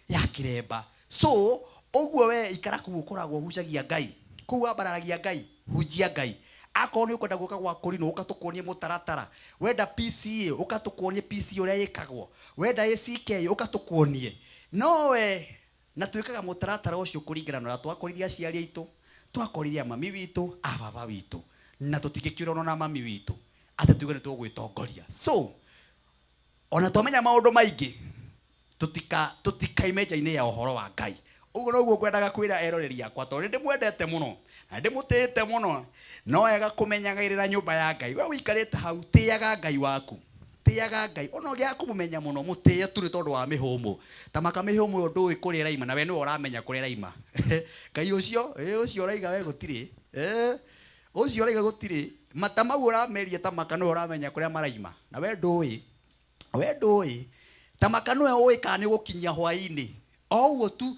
ya kĩremba. So ũguo we ikara kũu ũkoragwo ũhucagia Ngai, kũu wambararagia Ngai, hunjia Ngai. Akorwo nĩ ũkwenda gũka gwa kũrinwo, ũka tũkuonie mũtaratara. Wenda PCA, ũka tũkuonie PCA ũrĩa ĩkagwo. Wenda ACK, ũka tũkuonie. No we na twĩkaga mũtaratara ũcio kũringana na ũrĩa twakoririe aciari aitũ, twakoririe mami witũ, ababa witũ, na tũtingĩkĩũrwo na mami witũ atĩ tuge nĩ tũgwĩtongoria. So ona twamenya maũndũ maingĩ Tutika tutikaime nja-inĩ ya ũhoro wa Ngai. Ũguo noguo ngwendaga kwĩra eroreri akwa, tondũ nĩ ndĩmwendete mũno na ndĩmũtĩĩte mũno. No wega kũmenyagĩrĩra nyũmba ya Ngai. We ũikarĩte hau, tĩaga Ngai waku, tĩaga Ngai. Ona ũngĩaga kũmũmenya mũno, mũtĩe tu nĩ tondũ wa mĩhũmũ. Ta maka mĩhũmũ ĩyo ndũĩ kũrĩa ĩraima, na we nĩwe ũramenya kũrĩa ĩraima. Ngai ũcio, ĩ ũcio ũraiga we gũtirĩ, ĩ ũcio ũraiga gũtirĩ. Mata mau ũrameria ta maka nĩwe ũramenya kũrĩa maraima, na we ndũĩ. We ndũĩ. Ta maka nĩwe ũĩ kana nĩ ũgũkinyia hwaĩ-inĩ. O ũguo tu,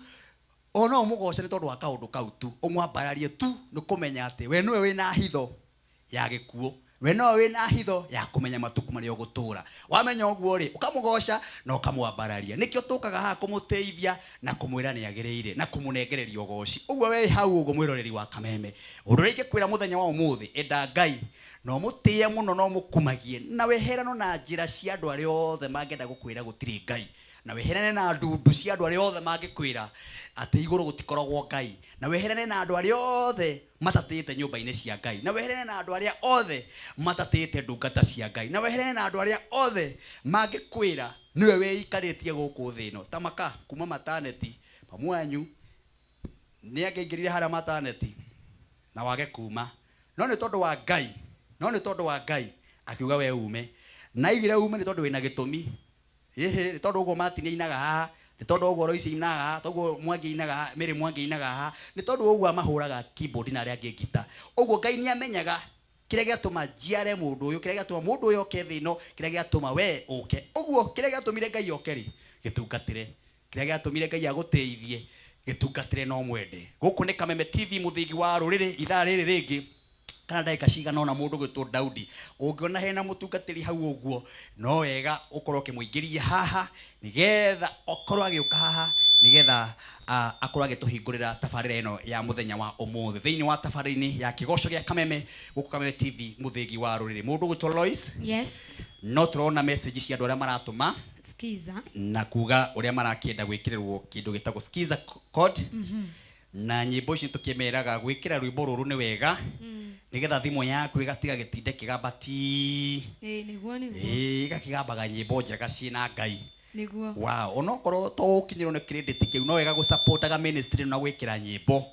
o no ũmũgoce nĩ tondũ wa kaũndũ kau tu, ũmwambararie tu nĩ kũmenya atĩ we nĩwe wĩna hitho ya gĩkuũ. We nowe wĩna hitho ya kũmenya matukũ marĩa ũgũtũra. Wamenya ũguo rĩ, ũkamũgoca na ũkamwambararia. Nĩkĩo tũkaga haha kũmũtĩithia na kũmwĩra nĩ agĩrĩire na kũmũnengereria ũgoci. Ũguo we hau ũguo mwĩroreri wa Kameme, ũndũ ũrĩa ingĩkwĩra mũthenya wa ũmũthĩ, enda Ngai na ũmũtĩe mũno na ũmũkumagie, na weherano na njĩra cia andũ arĩa othe mangĩenda gũkwĩra gũtirĩ Ngai, na weherane na ndundu cia andũ arĩa othe mangĩkwĩra atĩ igũrũ gũtikoragwo Ngai, na weherane na andũ arĩa othe matatĩte nyũmba-inĩ cia Ngai, na weherane na andũ arĩa othe matatĩte ndungata cia Ngai, na weherane na andũ arĩa othe mangĩkwĩra nĩwe wĩikarĩtie gũkũ thĩ ĩno. Ta maka kuma mataneti mamu wanyu nĩ angĩaingĩrire harĩa mataneti na wage kuma, no nĩ tondũ wa Ngai, no nĩ tondũ wa Ngai akiuga we ume, na aigire ume nĩ tondũ wĩna gĩtũmi. Ĩhĩ, nĩ tondũ ũguo Martin ainaga haha, nĩ tondũ ũguo Royce ainaga haha, tondũ ũguo Mwangi ainaga haha, Mary Mwangi ainaga haha, nĩ tondũ ũguo amahũraga keyboard na arĩa angĩ ngita. Ũguo Ngai nĩ amenyaga kĩrĩa gĩatũma njiare mũndũ ũyũ, kĩrĩa gĩatũma mũndũ ũyũ oke thĩ ĩno, kĩrĩa gĩatũma we ũke. Ũguo kĩrĩa gĩatũmire Ngai oke rĩ, gĩtungatĩre. Kĩrĩa gĩatũmire Ngai agũtĩithie, gĩtungatĩre na ũmwende. Gũkũ nĩ Kameme TV, mũthingi wa rũrĩrĩ. Ithaa rĩrĩ rĩngĩ kana ndagĩka cigana ũna, mũndũ gwĩtwo Daudi, ũngĩona hena mũtungatĩri hau ũguo, no wega ũkorwo ũkĩmũingĩria haha nĩgetha okorwo agĩũka haha nĩgetha akorwo agĩtũhingũrĩra tabarĩra ĩno ya mũthenya wa ũmũthĩ thĩinĩ wa tabarĩra-inĩ ya kĩgoco gĩa Kameme gũkũ Kameme TV, mũthĩgi wa rũrĩrĩ. Mũndũ gwĩtwo Lois. Yes. No tũrona message cia andũ arĩa maratũma Skiza. na kuga ũrĩa marakĩenda gwĩkĩrĩrwo kĩndũ gĩtagwo Skiza code. Na nyĩmbo ici tũkĩmeraga gwĩkĩra rwĩmbo rũrũ nĩ wega nĩgetha thimũ yaku ĩgatiga gĩtinde kĩgamba ti. Ĩĩ, nĩguo nĩguo. Ĩĩ, ĩgakĩgambaga nyĩmbo njega ciĩna Ngai. Nĩguo. Wow, onokorwo to ũkinyĩrwo nĩ credit kĩu, no wega gũsupportaga ministry na gwĩkĩra nyĩmbo.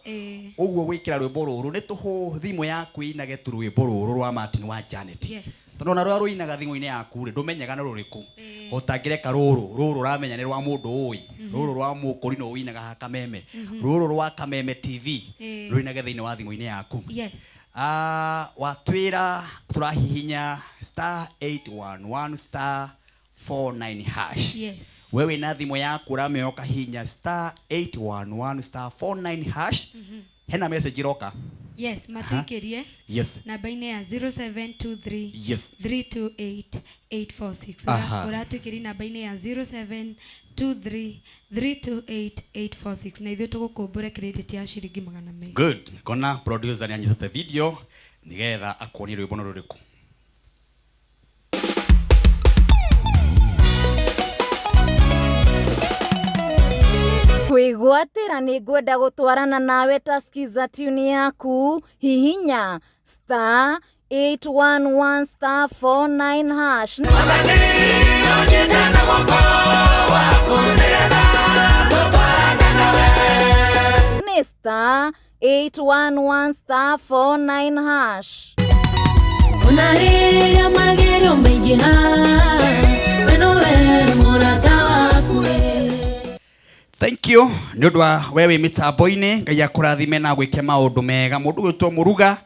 Ũguo gwĩkĩra rwĩmbo rũrũ nĩ tũhũ thimũ yaku ĩinage tu rwĩmbo rũrũ rwa Martin wa Janet. Yes. Tondũ ona rũrĩa rũinaga thimũ-inĩ yaku rĩ, ndũmenyaga nĩ rũrĩkũ. Ũtangĩreka rũrũ rũrũ ũramenya nĩ rwa mũndũ ũĩ, rũrũ rwa mũkũrinũ ũinaga haha Kameme, rũrũ rwa Kameme TV rũinage thĩinĩ wa thimũ-inĩ yaku. Yes. Watwĩra tũrahihinya star 811 star 49 hash. Yes. We wĩna thimũ yaku ũramenya ũkahihinya star 811 star 49 hash. Hena message iroka. Yes, matũikĩrie. Yes. Namba-inĩ ya 0723 Yes. 328 846. Ũratũikĩria namba-inĩ ya 0723 328 846 na ithuĩ tũgũkũmbũre credit ya ciringi 200. Good. Kona producer nĩ anyitĩte video nĩgetha akuonie rwĩmbo nĩ rũrĩkũ. Kwĩgwatĩra nĩ ngwenda gũtwarana nawe ta Skiza tune yaku, hihinya star 811 star 49 hash. Nĩ star 811 star 49 hash. Ona rĩrĩa magerio maingĩha, we nowe mũrata waku. Thank you nĩ ũndũ wa we wĩ mĩtambo-inĩ. Ngai akũrathime na gwĩke maũndũ mega. Mũndũ gwĩtwo Mũruga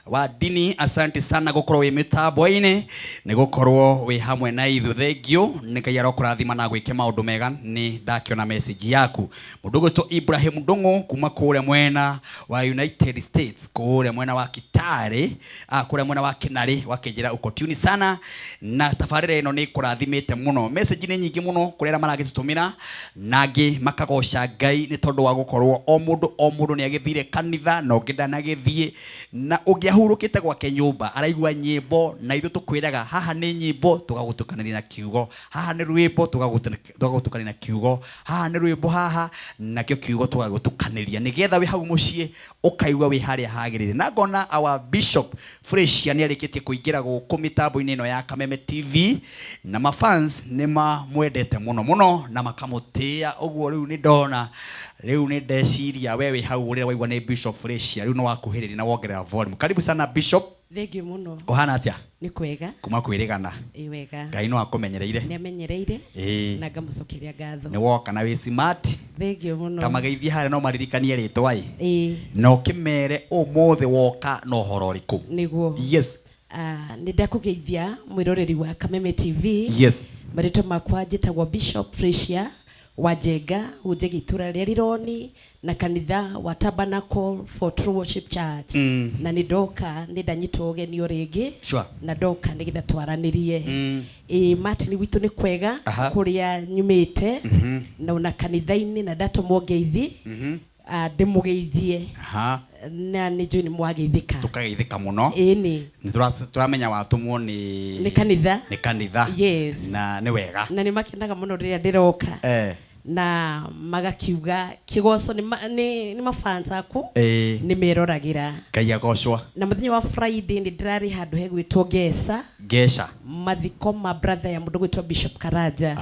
wa dini, asante sana gũkorwo wĩ mĩtambo-inĩ, nĩ gũkorwo wĩ hamwe na ithuĩ. Thank you, nĩ Ngai arokũrathima na gwĩke maũndũ mega. Nĩ ndakĩona message yaku. Mũndũ gwĩtwo Ibrahim Ndung'u kuma kũrĩa mwena wa United States, kũrĩa mwena wa Kitale, kũrĩa mwena wa Kinarĩ, wakĩnjĩra uko tune sana na tabarĩra ĩno nĩ kũrathimĩte mũno. Message nĩ nyingĩ mũno kũrĩa arĩa maragĩtũtũmĩra, na angĩ makagoca Ngai nĩ tondũ wa gũkorwo o mũndũ o mũndũ nĩ agĩthire kanitha na ũngĩ ndanagĩthiĩ, na ũngĩahunjia Ahurũkĩte gwake nyũmba araigua nyĩmbo, na ithuĩ tũkwĩraga haha nĩ nyĩmbo tũgagũtukanĩria na kiugo, haha nĩ rwĩmbo tũgagũtukania na kiugo, haha nĩ rwĩmbo haha nakĩo kiugo tũgagũtukanĩria, nĩgetha wĩ hau mũciĩ ũkaigua wĩ harĩa hagĩrĩire. Na ngona our Bishop Fresia nĩ arĩkĩtie kũingĩra gũkũ mĩtambo-inĩ ĩno ya Kameme TV, na mafans nĩ mamwendete mũno mũno na makamũtĩĩa. Ũguo rĩu nĩ ndona, rĩu nĩ ndeciria we wĩ hau ũrĩa waigua nĩ Bishop Fresia, rĩu nĩ wakuhĩrĩria na wongerera volume. Karibu sana Bishop. Thengiũ mũno. Kũhana atĩa? Nĩ kwega. Kuma kwĩrĩgana. Ĩ wega. Ngai no akũmenyereire. Nĩ amenyereire. Ĩĩ. Na ngamũcokeria ngatho. Nĩ woka na wĩ smart. Thengiũ mũno. Ta mageithie harĩa no maririkanie rĩtwa ĩ. Ĩĩ. Na ũkĩmere ũmũthĩ woka na ũhoro ũrĩkũ. Nĩguo. Yes. Nĩ ndakũgeithia mwĩroreri wa Kameme TV. Yes. Marĩtwa makwa njĩtagwo Bishop Fresia wa Njenga, hunjagia itũra rĩa Rironi na kanitha wa Tabernacle for True Worship Church. Na nĩ ndoka, nĩ ndanyitwo ũgeni o rĩngĩ. Na ndoka nĩgetha twaranĩrie. Ĩĩ Martin, gwitũ nĩ kwega. Kũrĩa nyumĩte na ona kanitha-inĩ, na ndatũmwo ngeithi ndĩmũgeithie. Na nĩ njũĩ nĩ mwageithĩka. Tũkageithĩka mũno. Ĩni. Nĩ tũramenya watũmwo nĩ Nĩ kanitha. Nĩ kanitha. Yes. Na nĩ wega. Na nĩ makenaga mũno rĩrĩa ndĩroka. Na magakiuga kĩgoco nĩ mafans aku. Nĩ meroragĩra. Ngai agocwo. Na mũthenya wa Friday nĩ ndĩrarĩ handũ hegwĩtwo Ngesa. Ngesha. Mathiko ma brother ya mũndũ gwĩtwo Bishop Karanja.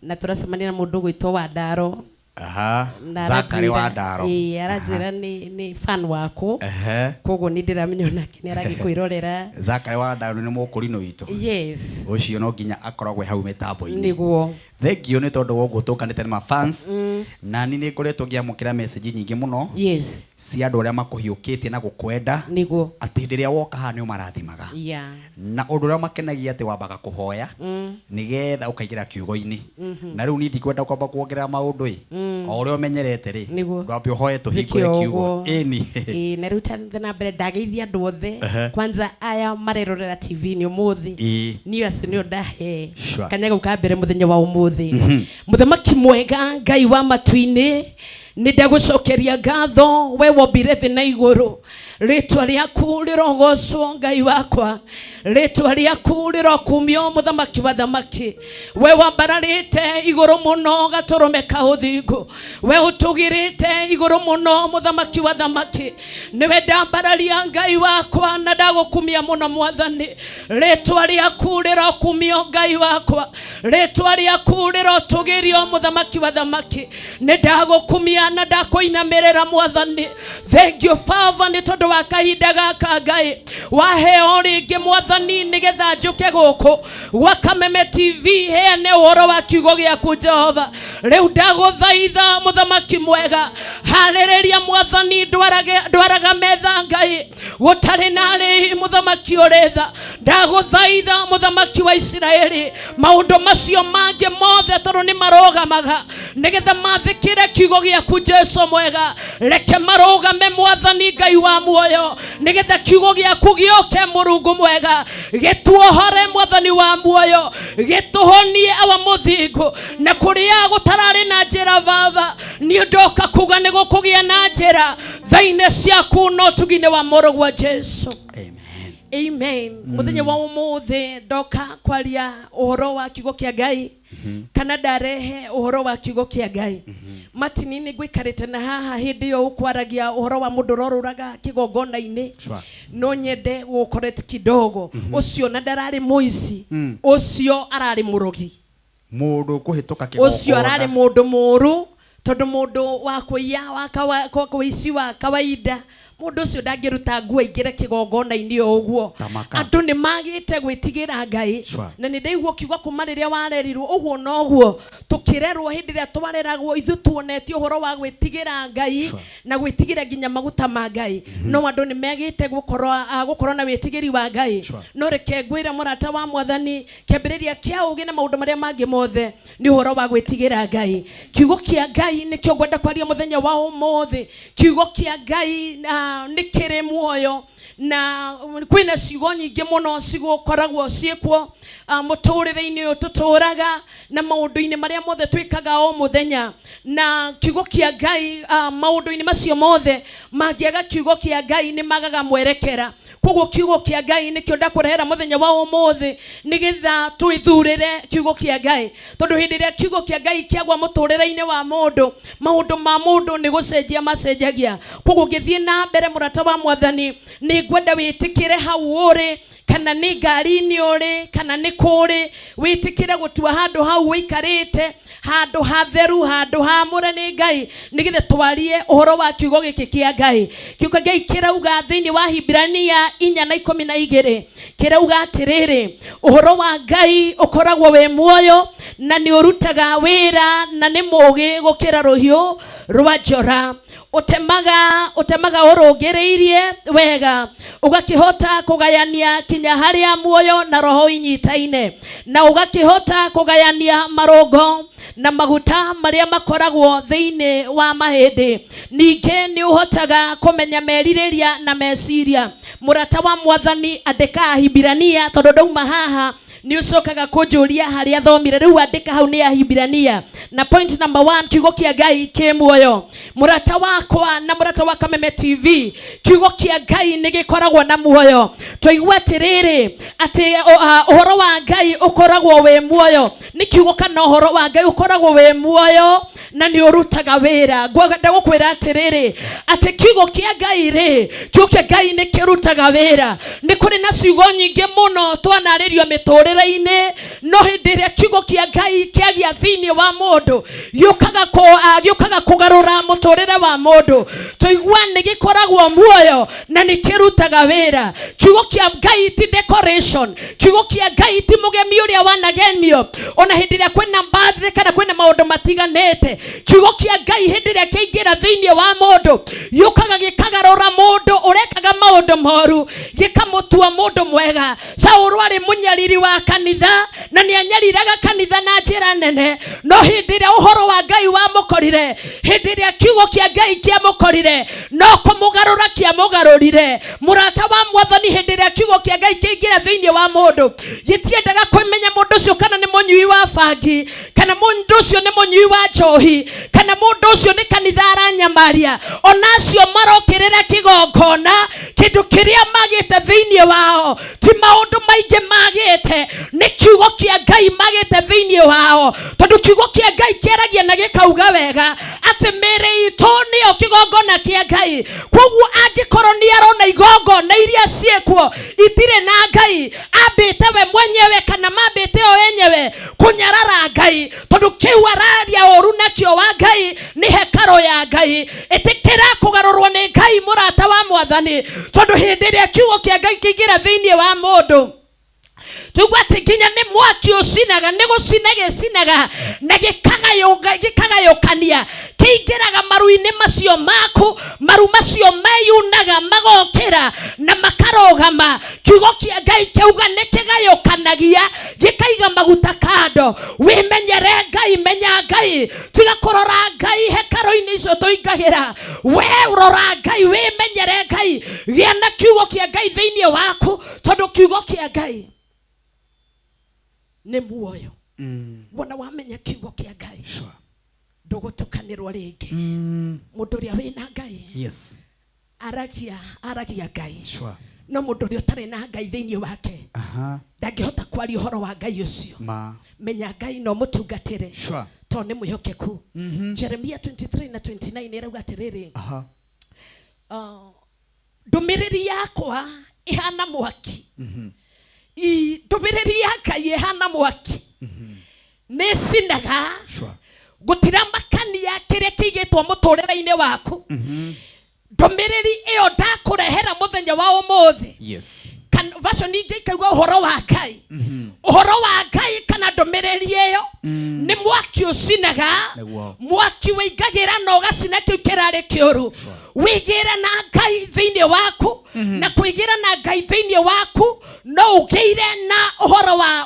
Na tũracemania na mũndũ gwĩtwo Wandaro. Na Zakari aranjĩra- wa Ndaro. Ĩĩ, aranjĩra nĩ fan waku. Koguo nĩ ndĩramenya onake nĩ aragĩkwĩrorera. Zakari wa Ndaro nĩ mũkũrinũ witũ. Yes. Ũcio no nginya akoragwo hau mĩtambo-inĩ. Nĩguo. Thank you nĩ tondũ wa ũguo tũkanĩte na mafans. Na niĩ nĩ ngoretwo ngĩamũkĩra message nyingĩ mũno. Yes. Cia andũ arĩa makũhiũkĩtie na gũkwenda. Nĩguo. Atĩ hĩndĩ ĩrĩa woka haha nĩ ũmarathimaga. Na ũndũ ũrĩa makenagia atĩ wambaga kũhoya nĩgetha ũkaingĩra kiugo-inĩ. Na rĩu niĩ ndikwenda kwamba kuongerera maũndũ ĩ. O ũrĩa ũmenyerete rĩ. Nĩguo. Ndwambe ũhoe tũhingũre Njĩke o kiugo. ũguo. Ĩni. Ĩĩ, na rĩu ta na mbere ndageithia andũ othe. Kwanza aya marerorera TV-inĩ ũmũthĩ. Niĩ acio nĩo ndahe. Kanya gau ka mbere mũthenya wa ũmũthĩ. Mũthamaki mwega Ngai wa matu-inĩ, nĩ ndagũcokeria ngatho we wombire thĩ na igũrũ. Rĩtwa rĩaku rĩrogocwo Ngai wakwa, rĩtwa rĩaku rĩrokumio mũthamaki wa thamaki. We wambararĩte igũrũ mũno gatũrũme ka ũthingu, we ũtũgĩrĩte igũrũ mũno mũthamaki wa thamaki. Nĩwe ndambararia Ngai wakwa na ndagũkumia mũno mwathani. Rĩtwa rĩaku rĩrokumio Ngai wakwa, rĩtwa rĩaku rĩrotũgĩrio mũthamaki wa thamaki. Nĩ ndagũkumia na ndakũinamĩrĩra mwathani. Thank you Father nĩ tondũ wa kahinda gaka Ngai waheo rĩngĩ mwathani nĩgetha njũke gũkũ gwa Kameme TV heane ũhoro wa kiugo gĩaku Jehova. Rĩu ndagũthaitha mũthamaki mwega, harĩrĩria mwathani, ndwaraga metha Ngai gũtarĩ na arĩhi mũthamaki ũrĩ tha. Ndagũthaitha mũthamaki wa Isiraeli, maũndũ macio mangĩ mothe tondũ nĩ marũgamaga nĩgetha mathĩkĩre kiugo gĩaku Jesu mwega. Reke marũgame mwathani Ngai wa muoyo nĩgetha kiugo gĩaku gĩũke Mũrungu mwega, gĩtuohore mwathani wa muoyo, gĩtũhonie awa mũthingu na kũrĩa gũtararĩ na njĩra Baba. Niĩ ndoka kuga nĩ gũkũgĩa na njĩra thaine ciaku no tugi-inĩ wa mũrũguo Jesu. Amen. Amen. Mũthenya wa ũmũthĩ ndoka kwaria ũhoro wa kiugo kĩa Ngai, kana ndarehe ũhoro wa kiugo kĩa Ngai. Martin, nĩ ngũikarĩte na haha hĩndĩ ĩyo ũkwaragia ũhoro wa mũndũ ũrorũraga kĩgongona-inĩ. No nyende gũcorrect kidogo. Ũcio na ndararĩ mũici, ũcio ararĩ mũrogi. Mũndũ ũkũhĩtũka Ũcio ararĩ kĩgongona. mũndũ mũũru, tondũ mũndũ wa kũiya, wa kũici wa kawaida, mũndũ ũcio ndangĩruta nguo aingĩre kĩgongona-inĩ o ũguo. Tamaka. Andũ nĩ magĩte gwĩtigĩra Ngai. Na nĩ ndaigua ũkiuga kuma rĩrĩa warerirwo ũguo noguo tũkĩrerwo hĩndĩ ĩrĩa twareragwo ithuĩ tuonetio ũhoro wa gwĩtigĩra Ngai na gwĩtigĩra nginya maguta ma Ngai. No andũ nĩ megĩte gũkorwo na wĩtigĩri wa Ngai. No reke ngwĩre mũrata wa mwathani, kĩambĩrĩria kĩa ũũgĩ na maũndũ marĩa mangĩ mothe nĩ ũhoro wa gwĩtigĩra Ngai. Kiugo kĩa Ngai nĩkĩo ngwenda kwaria mũthenya wa ũmũthĩ. Kiugo kĩa Ngai nĩ kĩrĩ muoyo na kwĩna ciugo nyingĩ mũno cigũkoragwo ciĩkuo, mũtũrĩre-inĩ ũyũ tũtũraga na maũndũ-inĩ marĩa mothe twĩkaga o mũthenya. Na kiugo kĩa Ngai, maũndũ-inĩ macio mothe mangĩaga kiugo kĩa Ngai nĩ magaga mwerekera. Koguo kiugo kia Ngai nikio ndakũrehera mũthenya wa ũmũthĩ, nĩgetha twĩthurĩre kiugo kĩa Ngai, tondũ hĩndĩ ĩrĩa kiugo kĩa Ngai kĩagwa mũtũrĩre-inĩ wa mũndũ, maũndũ ma mũndũ nĩ gũcenjia macenjagia. Koguo ngĩthiĩ na mbere, mũrata wa Mwathani, nĩ ngwenda wĩtĩkĩre hau ũrĩ, kana nĩ ngari-inĩ ũrĩ, kana nĩ kũrĩ, wĩtĩkĩre gũtua handũ hau ũikarĩte handũ hatheru, handũ hamũre nĩ Ngai, nĩgetha twarie ũhoro wa kiugo gĩkĩ kĩa Ngai. Kiugo kĩa Ngai kĩrauga thĩinĩ wa Hibrania 4:12, kĩrauga atĩrĩrĩ, ũhoro wa Ngai ũkoragwo wĩ muoyo na nĩ ũrutaga wĩra na nĩ mũũgĩ gũkĩra rũhiũ rwa njora, ũtemaga ũrũngĩrĩirie wega, ũgakĩhota kũgayania kinya harĩa muoyo na roho inyitaine, na ũgakĩhota kũgayania marũngo na maguta marĩa makoragwo thĩinĩ wa mahĩndĩ. Ningĩ nĩ ũhotaga kũmenya merirĩria na meciria. Mũrata wa Mwathani, andĩka Ahibirania, tondũ ndauma haha nĩ ũcokaga kũnjũria harĩa thomire. Rĩu andĩka hau nĩ Ahibirania. Na point number 1, kiugo kĩa Ngai kĩ muoyo. Mũrata wakwa na mũrata wa Kameme TV, kiugo kĩa Ngai nĩ gĩkoragwo na muoyo. Twaigua atĩrĩrĩ, atĩ ũhoro wa Ngai ũkoragwo wĩ muoyo. Nĩ kiugo kana ũhoro wa Ngai ũkoragwo wĩ muoyo na nĩ ũrutaga wĩra. Ngwenda gũkwĩra atĩrĩrĩ, atĩ kiugo kĩa Ngai rĩ, kiugo kĩa Ngai nĩ kĩrutaga wĩra. Nĩ kũrĩ na ciugo nyingĩ mũno twanarĩrio mĩtũrĩre-inĩ, no hĩndĩ ĩrĩa kiugo kĩa Ngai kĩagĩa thĩinĩ wa mũndũ, gĩũkaga kũgarũra mũtũrĩre wa mũndũ. Tũigua nĩ gĩkoragwo muoyo na nĩ kĩrutaga wĩra. Kiugo kĩa Ngai ti decoration, kiugo kĩa Ngai ti mũgemi ũrĩa wanagemio ona hĩndĩ ĩrĩa kwĩna birthday kana kwĩna maũndũ matiganĩte. Kiugo kĩa Ngai hĩndĩ ĩrĩa kĩaingĩra thĩinĩ wa mũndũ, gĩũkaga gĩkagarũra mũndũ ũrekaga maũndũ moru, gĩkamũtua mũndũ mwega. Saũlũ arĩ mũnyariri wa kanitha na nĩ anyariraga kanitha na njĩra nene, no hĩndĩ ĩrĩa ũhoro wa Ngai wamũkorire, hĩndĩ ĩrĩa kiugo kĩa Ngai kĩamũkorire, no kũmũgarũra kĩamũgarũrire. Mũrata wa Mwathani, hĩndĩ ĩrĩa kiugo kĩa Ngai kĩaingĩra thĩinĩ wa mũndũ, gĩtiendaga kũmenya mũndũ ũcio kana nĩ mũnyui wa bangi, kana mũndũ ũcio nĩ mũnyui wa njohi, kana mũndũ ũcio nĩ kanitha aranyamaria. Ona acio marokĩrĩra kĩgongona, kĩndũ kĩrĩa magĩte thĩinĩ wao ti maũndũ maingĩ magĩte, nĩ kiugo kĩa Ngai magĩte thĩinĩ wao, tondũ kiugo kĩa Ngai kĩaragia na gĩkauga wega atĩ mĩĩrĩ itũ nĩyo kĩgongona kĩa Ngai. Koguo angĩkorwo nĩ arona igongona iria ciĩkuo itirĩ na Ngai, ambĩte we mwenyewe kana mambĩte o enyewe kũnyarara Ngai, tondũ kĩu araria ũru nakĩo wa Ngai nĩ hekarũ ya Ngai. Ĩtĩkĩra kũgarũrwo nĩ Ngai, mũrata wa Mwathani, tondũ hĩndĩ ĩrĩa kiugo kĩa Ngai kĩingĩra thĩinĩ wa mũndũ, tũigua atĩ nginya nĩ mwaki ũcinaga, nĩ gũcina gĩcinaga na gĩkagayũkania, kĩingĩraga maru-inĩ macio maku, maru macio meyunaga magokĩra na makarũgama. Kiugo kĩa Ngai kĩauga nĩ kĩgayũkanagia, gĩkaiga maguta kando. Wĩmenyere Ngai, menya Ngai, tiga kũrora Ngai hekarũ-inĩ icio tũingagĩra. We rora Ngai, wĩmenyere Ngai, gĩa na kiugo kĩa Ngai thĩinĩ waku, tondũ kiugo kĩa Ngai nĩ muoyo. Wona wamenya kiugo kĩa Ngai, ndũgũtukanĩrwo rĩngĩ. Mũndũ ũrĩa wĩna Ngai aragia Ngai. No mũndũ ũrĩa ũtarĩ na Ngai thĩinĩ wake ndangĩhota kwaria ũhoro wa Ngai ũcio. Menya Ngai no mũtungatĩre, tondũ nĩ mwĩhokeku. Jeremia 23 na 29 ĩrauga atĩrĩrĩ, ndũmĩrĩri yakwa ĩhana mwaki. Ndũmĩrĩri ya Ngai ĩhana mwaki, nĩ cinaga. Gũtiramakania kĩrĩa kĩigĩtwo mũtũrĩre-inĩ waku. Ndũmĩrĩri ĩyo ndakũrehera mũthenya wa ũmũthĩ, version ingĩ ikauga ũhoro wa Ngai, ũhoro wa Ngai kana ndũmĩrĩri ĩyo nĩ mwaki ũcinaga, mwaki wĩingagĩra na ũgacina kĩu kĩrarĩ kĩũru. Wĩigĩre na Ngai thĩinĩ waku, na kwĩigĩra na Ngai thĩinĩ waku no ũgĩire na ũhoro wa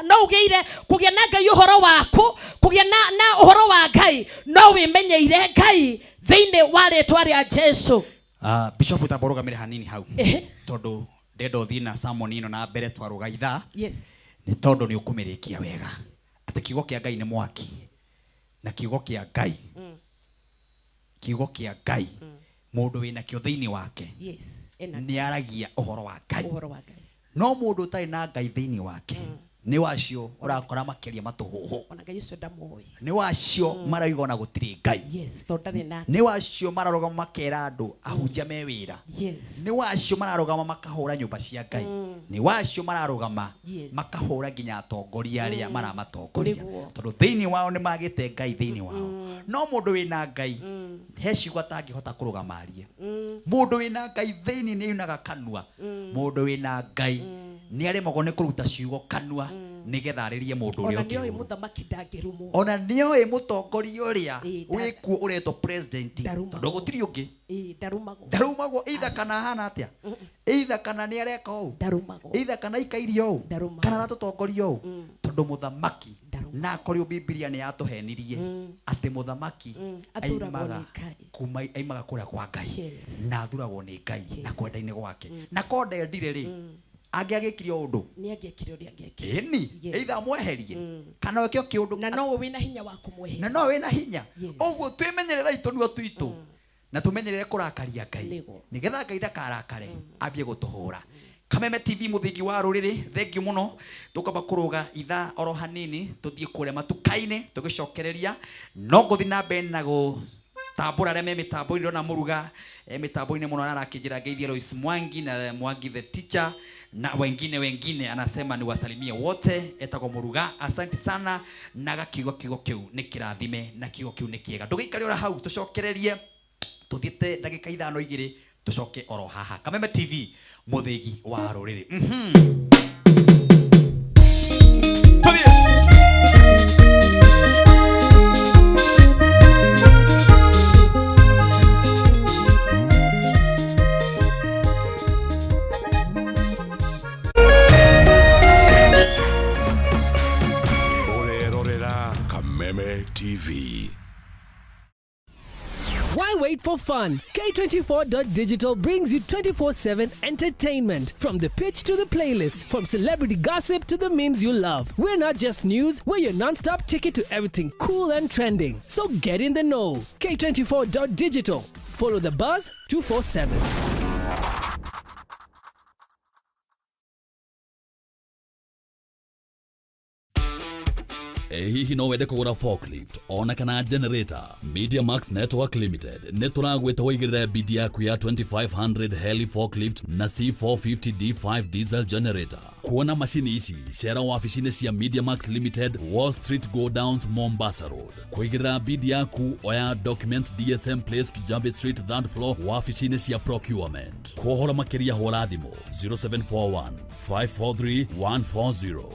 no ũgĩire kũgĩa na Ngai ũhoro waku, kũgĩa na ũhoro wa Ngai no wĩmenyeire Ngai thĩinĩ wa rĩtwa rĩa Jesu. Bishop, tamba ũrũgamĩre hanini hau, tondũ ndenda ũthiĩ na sermon ĩno na mbere twarũga ithaa, nĩ tondũ nĩ ũkũmĩrĩkia wega atĩ kiugo kĩa Ngai nĩ mwaki, na kiugo kĩa Ngai, kiugo kĩa Ngai mũndũ wĩnakĩo thĩinĩ wake. Ena. Nĩ aragia ũhoro wa Ngai. Ũhoro wa Ngai. No mũndũ ũtarĩ na Ngai thĩinĩ wake nĩ wacio ũrakora makĩria matũhũhũ. Ona Ngai ũcio ndamũĩ. Nĩ wacio marauga ona gũtirĩ Ngai. Yes, tondũ ndarĩ na. Nĩ wacio mararũgama makera andũ ahunjia me wĩra. Yes. Nĩ wacio mararũgama makahũra nyũmba cia Ngai. Nĩ wacio mararũgama makahũra nginya atongoria arĩa maramatongoria. Nĩguo. Tondũ thĩinĩ wao nĩ magĩte Ngai thĩinĩ wao. No mũndũ wĩna Ngai he ciugo atangĩhota kũrũgama arie. Mũndũ wĩna Ngai thĩinĩ nĩ yunaga kanua. Mũndũ wĩna Ngai nĩ aremagwo nĩ kũruta ciugo kanua nĩgetha arĩrie mũndũ ũrĩa Ona ũngĩ nĩoĩ ũru. mũthamaki ndangĩrumwo. Ona nĩoĩ mũtongoria ũrĩa Ĩĩ, wĩkuo ũretwo president Ndarumagwo. tondũ gũtirĩ ũngĩ. Ĩĩ, ndarumagwo. Ndarumagwo either kana ahana atĩa, either kana nĩ areka ũũ, Ndarumagwo. either kana aikairie ũũ, Ndarumagwo. kana aratũtongoria ũũ, tondũ mũthamaki na akorirwo Bibilia nĩ yatũhenirie atĩ mũthamaki Athuragwo aimaga nĩ Ngai. kuma aimaga kũrĩa kwa Ngai Yes. na athuragwo nĩ Ngai na kwenda-inĩ gwake, na ko ndendire rĩ angĩagĩkire ũndũ. Nĩ angĩekire ũrĩa angĩekire. Ĩni. Yes. Either amweherie kana eke o kĩũndũ. Na nowe wĩna hinya wa kũmweheria. Na no wĩna hinya. Yes. Ũguo twĩmenyerere tũnua twitũ na tũmenyerere kũrakaria Ngai Nĩguo. nĩgetha Ngai ndakarakare ambie gũtũhũra. Kameme TV, mũthingi wa rũrĩrĩ, thengiũ mũno. Tũkamba kũrũga ithaa oro hanini tũthiĩ kũrĩa matuka-inĩ tũgĩcokereria, no ngũthiĩ na mbere na gũtambũra arĩa me mĩtambo-inĩ. Ndĩrona Mũruga mĩtambo-inĩ mũno arakĩnjĩra ngeithie Lois Mwangi na Mwangi the teacher na wengine wengine, anasema ni wasalimie wote. Etagwo Mũruga, asante sana na gakiugo kiugo kĩu nĩ kĩrathime na kiugo kĩu nĩ kĩega. Ndũgĩikare ora hau, tũcokererie tuthiĩte ndagĩka ithano igĩrĩ tũcoke oro haha Kameme TV, mũthĩgi wa rũrĩrĩ. Tũthiĩ. Ũrerorera Kameme TV. Why wait for fun? K24.digital brings you 24/7 entertainment. From the pitch to the playlist, from celebrity gossip to the memes you love. We're not just news, we're your non-stop ticket to everything cool and trending. So get in the know. K24.digital. Follow the buzz 247. Ĩ hihi no wende kũgũra forklift ona kana generator? Media Max Network Limited nĩ tũragwĩta wĩigĩrĩre bidi yaku ya 2500 heli forklift na C450 D5 diesel generator. Kuona macini ici cera wabici-inĩ cia Media Max Limited, Wall Street Go Downs, Mombasa Road. Kũigĩrĩra bidi yaku oya documents DSM Place, Kijabe Street, third floor, wabici-inĩ cia procurement. Kũhoro makĩria hũra thimũ 0741 543 140.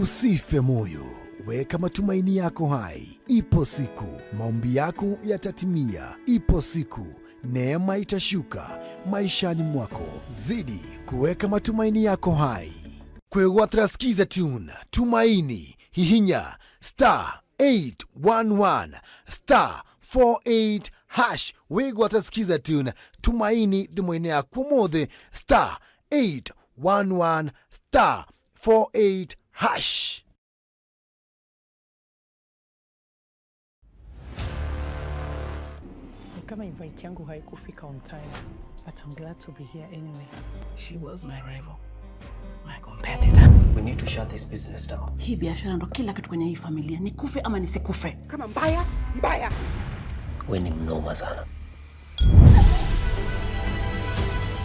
Usife moyo, weka matumaini yako hai. Ipo siku maombi yako yatatimia. Ipo siku neema itashuka maishani mwako. Zidi kuweka matumaini yako hai. Kwegwatira Skiza Tune Tumaini, hihinya star 811 star 48 hash. Wigwatira Skiza Tune Tumaini thimũ-inĩ yaku ũmũthĩ, star 811 star 48 hash. Ni kama invite yangu haikufika on time, but I'm glad to be here anyway. She was my rival, my competitor. We need to shut this business down. Hii biashara ndo kila kitu kwenye hii familia, nikufe ama nisikufe. Kama mbaya mbaya. We ni mnoma sana.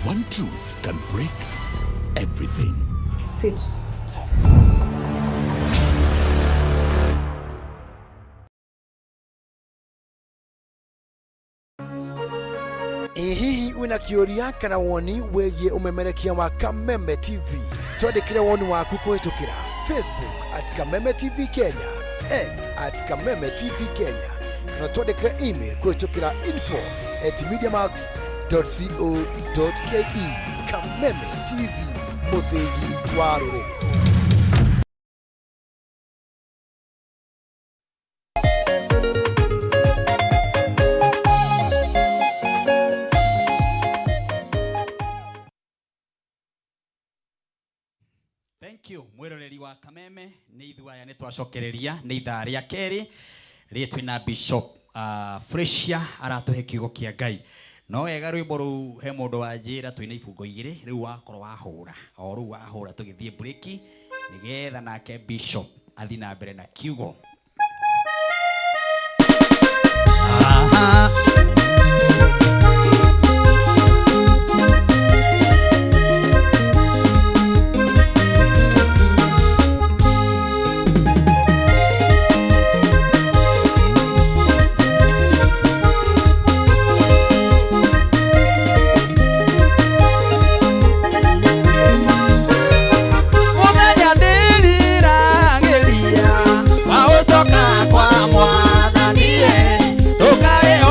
One truth can break everything. Sit tight. Ĩ hihi wĩna kĩũria kana woni wĩgiĩ ũmemerekia wa Kameme TV? Twandĩkĩre woni waku kũhĩtũkĩra Facebook at Kameme TV Kenya, X at Kameme TV Kenya, kana twandĩkĩre email kũhĩtũkĩra info@mediamax.co.ke. Kameme TV, mũthĩgi wa rũrĩrĩ. Thank you mwiroreri wa Kameme, nĩ ithuĩ aya nĩ twacokereria nĩ ithaa rĩa kerĩ rĩĩ twĩna Bishop Fresia aratũhe kiugo kĩa Ngai. No wega rwĩmbo rũu he mũndũ wanjĩra twĩna ibungo igĩrĩ rĩu wakorwo wahũra o rĩu wahũra tũgĩthiĩ break nĩgetha nake bishop athiĩ na mbere na kiugo. Aha. Mũthenya ndĩriragĩria wa gũcoka kwa mwathani, ndũkae o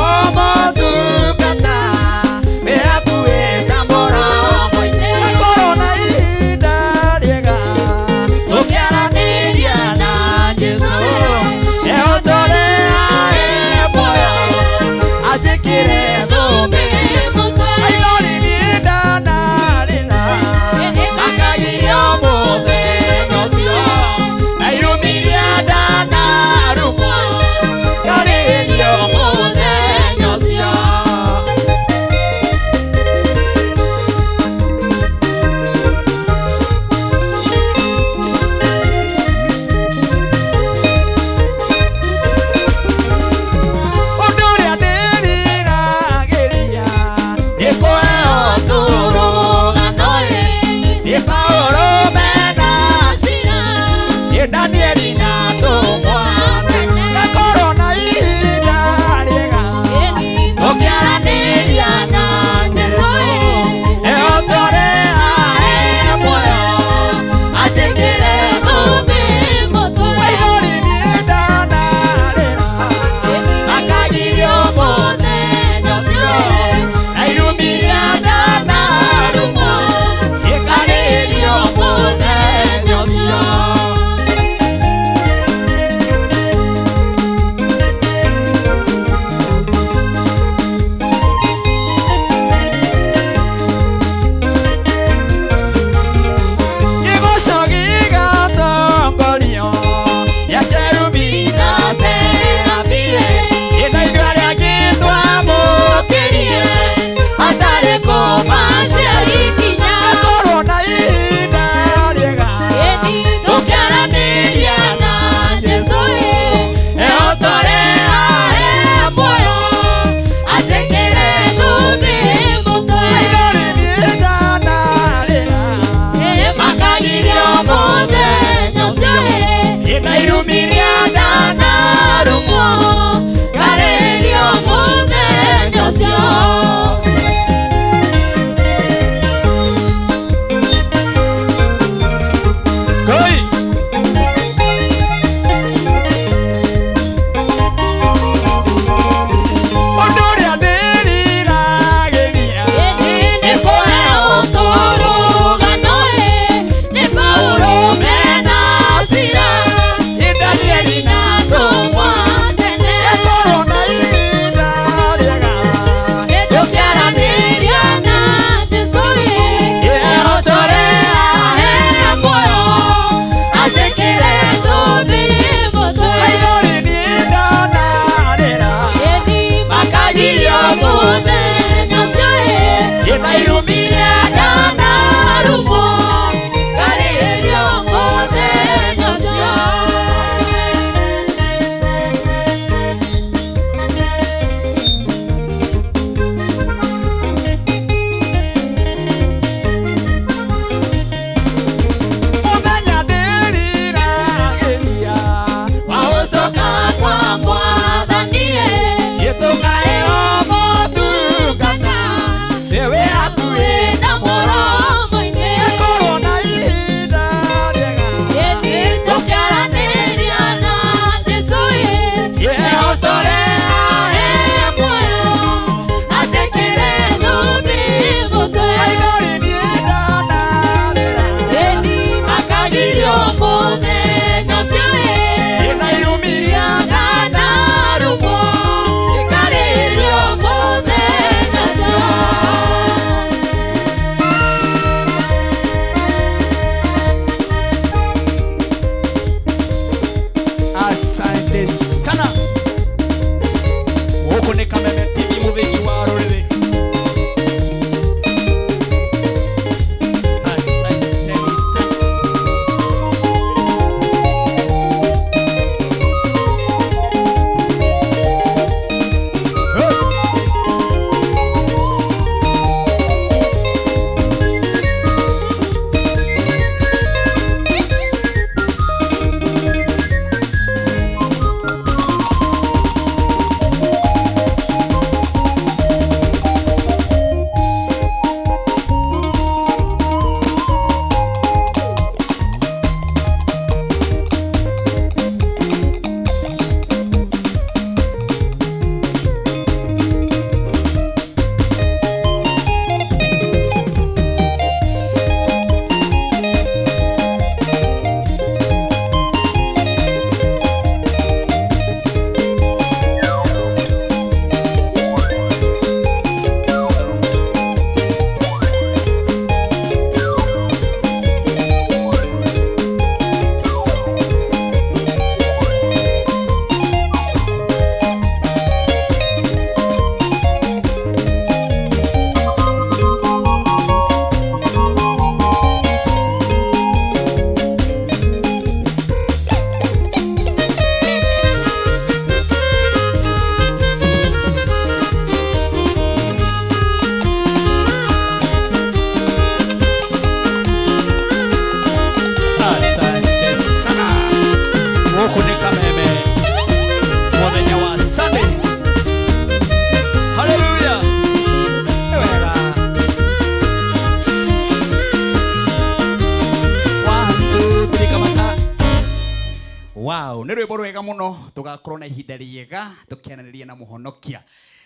Nĩ rwĩmbo rwega mũno, tũgakorwo na ihinda rĩega tũkĩaranĩria na mũhonokia.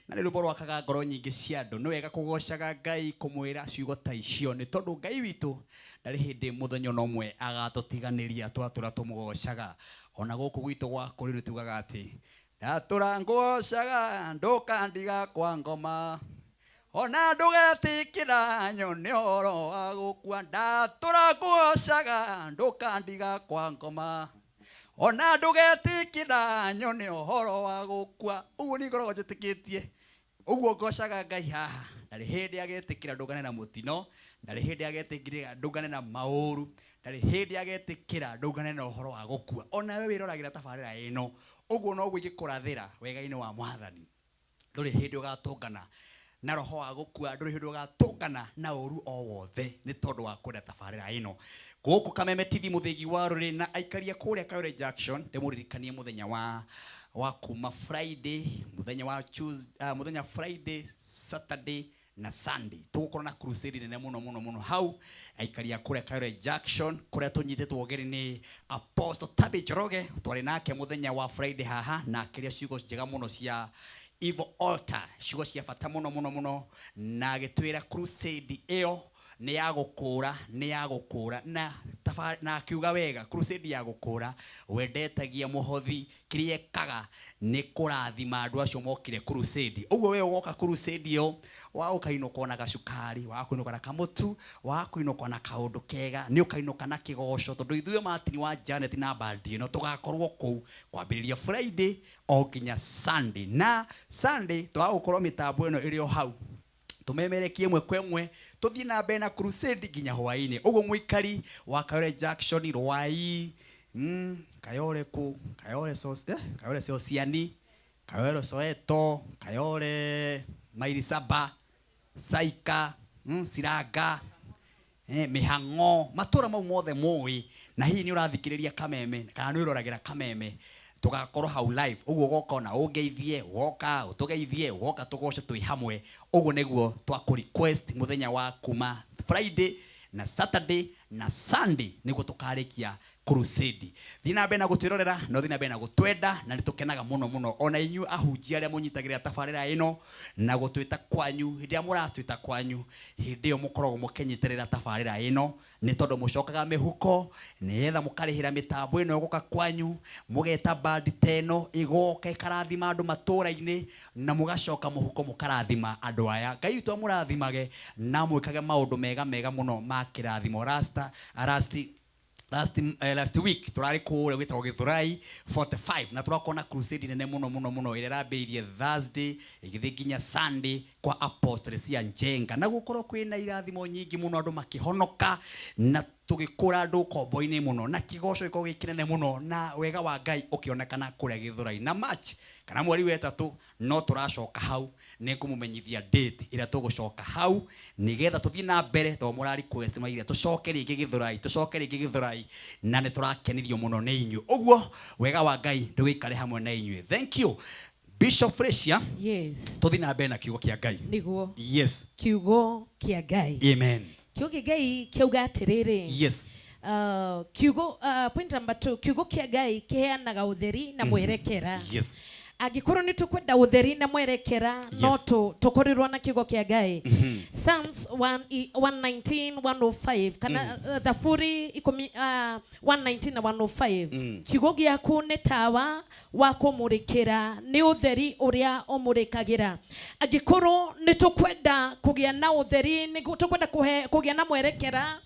Na nĩ rwĩmbo rwakaga ngoro nyingĩ cia andũ. Nĩ wega kũgocaga Ngai kũmwĩra ciugo ta icio, nĩ tondũ Ngai witũ ndarĩ hĩndĩ mũthenya ona ũmwe agatũtiganĩria twatũra tũmũgocaga. Ona gũkũ gwitũ gwa kũrĩ nĩ tugaga atĩ ndatũra ngũgocaga ndũkandiga kwa ngoma, ona ndũgetĩkĩra nyone ũhoro wa gũkua. Ndatũra ngũgocaga ndũkandiga kwa ngoma, ona ndũgetĩkĩra nyone ũhoro wa gũkua. Ũguo nĩ ngoragwo njĩtĩkĩtie, ũguo ngocaga Ngai haha. Ndarĩ hĩndĩ agetĩkĩra ndũngane na mũtino, ndarĩ hĩndĩ agetĩkĩra ndũngane na maũru, ndarĩ hĩndĩ agetĩkĩra ndũngane na ũhoro wa gũkua. Ona we wĩroragĩra tabarĩra ĩno, ũguo noguo ingĩkũrathĩra wega-inĩ wa Mwathani. Ndũrĩ hĩndĩ ũgatũngana na roho wa gũkua, ndũrĩ hĩndĩ ũgatũngana na ũru o wothe nĩ tondũ wa kwenda tabarĩra ĩno. Gũkũ Kameme TV mũthĩgi wa rũrĩrĩ na aikaria kũrĩa Kayore Junction, ndĩmũririkanie mũthenya wa kuma Friday, mũthenya wa Tuesday, mũthenya Friday, Saturday na Sunday tũgũkorwo na crusade nene mũno mũno mũno hau aikaria kũrĩa Kayore Junction, kũrĩa tũnyitĩtwo ũgeni nĩ Apostle Tabi Njoroge. Twarĩ nake mũthenya wa Friday haha na akĩria ciugo njega mũno cia Evil Altar, ciugo cia bata mũno mũno mũno, na agĩtwĩra crusade ĩyo nĩ ya gũkũra, nĩ ya gũkũra, na taba, na akiuga wega crusade ya gũkũra wendetagia mũhothi, kĩrĩa ĩkaga nĩ kũrathima andũ acio mokire crusade. Ũguo we ũgoka crusade ĩyo wa ũkainũka na gacukari, wa kũinũka na kamũtu, wa kũinũka na kaũndũ kega, nĩ ũkainũka na kĩgoco, tondũ ithuĩ Martin wa Janet na bandi ĩno tũgakorwo kũu kwambĩrĩria Friday o nginya Sunday. Na Sunday twagũkorwo mĩtambo ĩno ĩrĩ o hau tumemerekie ĩmwe kwa ĩmwe, tũthiĩ na mbere na crusade nginya hwaĩ-inĩ. Ũguo mũikari wa Kayore Junction, Rwai, Kayore kũ, Kayore sos, Kayore Sosiani, Kayore Soweto, Kayore Maili Saba, Saika, Siranga, Mĩhang'o, matũra mau mothe mũĩ, na hihi nĩ ũrathikĩrĩria Kameme kana nĩ ũroragĩra Kameme, tũgakorwo hau live. Ũguo ũgoka ona ũngeithie, ũgoka ũtũgeithie, ũgoka tũgoce twĩ hamwe. Ũguo nĩguo twakũ request mũthenya wa kuma Friday na Saturday na Sunday nĩguo tũkarĩkia crusade. Thiĩ na mbere na gũtwĩrorera, na ũthiĩ na mbere na gũtwenda, na nĩ tũkenaga mũno mũno. Ona inyuĩ ahunjia arĩa mũnyitagĩrĩra tabarĩra ĩno na gũtwĩta kwanyu, hĩndĩ ĩrĩa mũratwĩta kwanyu, hĩndĩ ĩyo mũkoragwo mũkĩnyitĩrĩra tabarĩra ĩno, nĩ tondũ mũcokaga mĩhuko nĩgetha mũkarĩhĩra mĩtambo ĩno ĩgũka kwanyu, mũgeta bandi ta ĩno ĩgoka ĩkarathima andũ matũũra-inĩ, na mũgacoka mũhuko mũkarathima andũ aya. Ngai witũ amũrathimage na mwĩkage maũndũ mega mega mũno ma kĩrathimo. Last week turari kũrĩa gwĩtagwo Gĩthũrai 45 na tũrakorwo na crusade nene mũno mũno mũno ĩrĩa ĩrambĩrĩirie Thursday ĩgĩthiĩ nginya Sunday kwa Apostle cia Njenga, na gũkorwo kwĩna irathimo nyingĩ mũno, andũ makĩhonoka na tũgĩkũra andũ kombo-inĩ mũno, na kĩgoco gĩkorwo gĩ kĩnene mũno, na wega wa Ngai ũkĩonekana kũrĩa Gĩthũrai. Na March kana mweri wa ĩtatũ no tũracoka hau, nĩ ngũmũmenyithia date ĩrĩa tũgũcoka hau nĩgetha tũthiĩ na mbere, tondũ mũra request maire tũcoke rĩngĩ Gĩthũrai, tũcoke rĩngĩ Gĩthũrai, na nĩ tũrakenirio mũno nĩ inyuĩ. Ũguo wega wa Ngai ndũgĩikare hamwe na inyuĩ. Thank you Bishop Fresia. Yes. Tũthiĩ na mbere na kiugo kĩa Ngai. Nĩguo. Yes. Kiugo kĩa Ngai. Amen. Kiugo kĩa Ngai kiauga atĩrĩrĩ. Yes. Kiugo, point number 2, kiugo kĩa Ngai kĩheanaga ũtheri na mwerekera. Yes. Angĩkorwo nĩ tũkwenda ũtheri na mwerekera, no Yes. tũkorirwo na kiugo kĩa Ngai. Psalms 119, 105, kana, Thaburi ikũmi, 119 na 105. Kiugo gĩaku nĩ tawa wa kũmũrĩkĩra, nĩ ũtheri ũrĩa ũmũrĩkagĩra. Angĩkorwo nĩ tũkwenda kũgĩa na ũtheri, nĩ tũkwenda kũgĩa na mwerekera,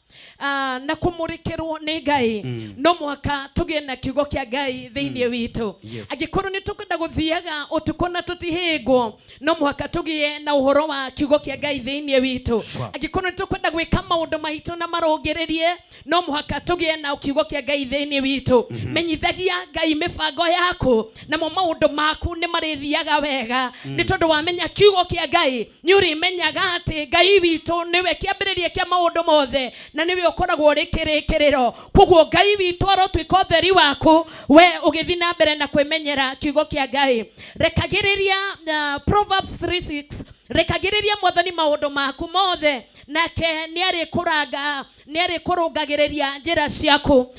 na kũmũrĩkĩrwo nĩ Ngai, no mũhaka tũgĩe na kiugo kĩa Ngai thĩinĩ witũ. Yes. Angĩkorwo nĩ tũkwenda gũthiaga ũtukũ na tũtihĩngwo, no mũhaka tũgĩe na ũhoro wa kiugo kĩa Ngai thĩinĩ witũ. Sure. Angĩkorwo nĩ tũkwenda gwĩka maũndũ maitũ na marũngĩrĩrie, no mũhaka tũgĩe na kiugo kĩa Ngai thĩinĩ witũ. Menyithagia Ngai mĩbango yaku, namo maũndũ maku nĩ marĩthiaga wega. Nĩ tondũ wamenya kiugo kĩa Ngai, nĩ ũrĩmenyaga atĩ Ngai witũ nĩwe kĩambĩrĩria kĩa maũndũ mothe, na nĩwe ũkoragwo ũrĩ kĩrĩkĩrĩro. Koguo Ngai witũ arotuĩka ũtheri waku, we ũgĩthiĩ na mbere na kwĩmenyera kiugo kĩa Ngai. Rekagĩrĩria, Proverbs 3:6, rekagĩrĩria Mwathani maũndũ maku mothe, nake nĩarĩkũranga, Nĩ arĩkũrũngagĩrĩria njĩra ciaku.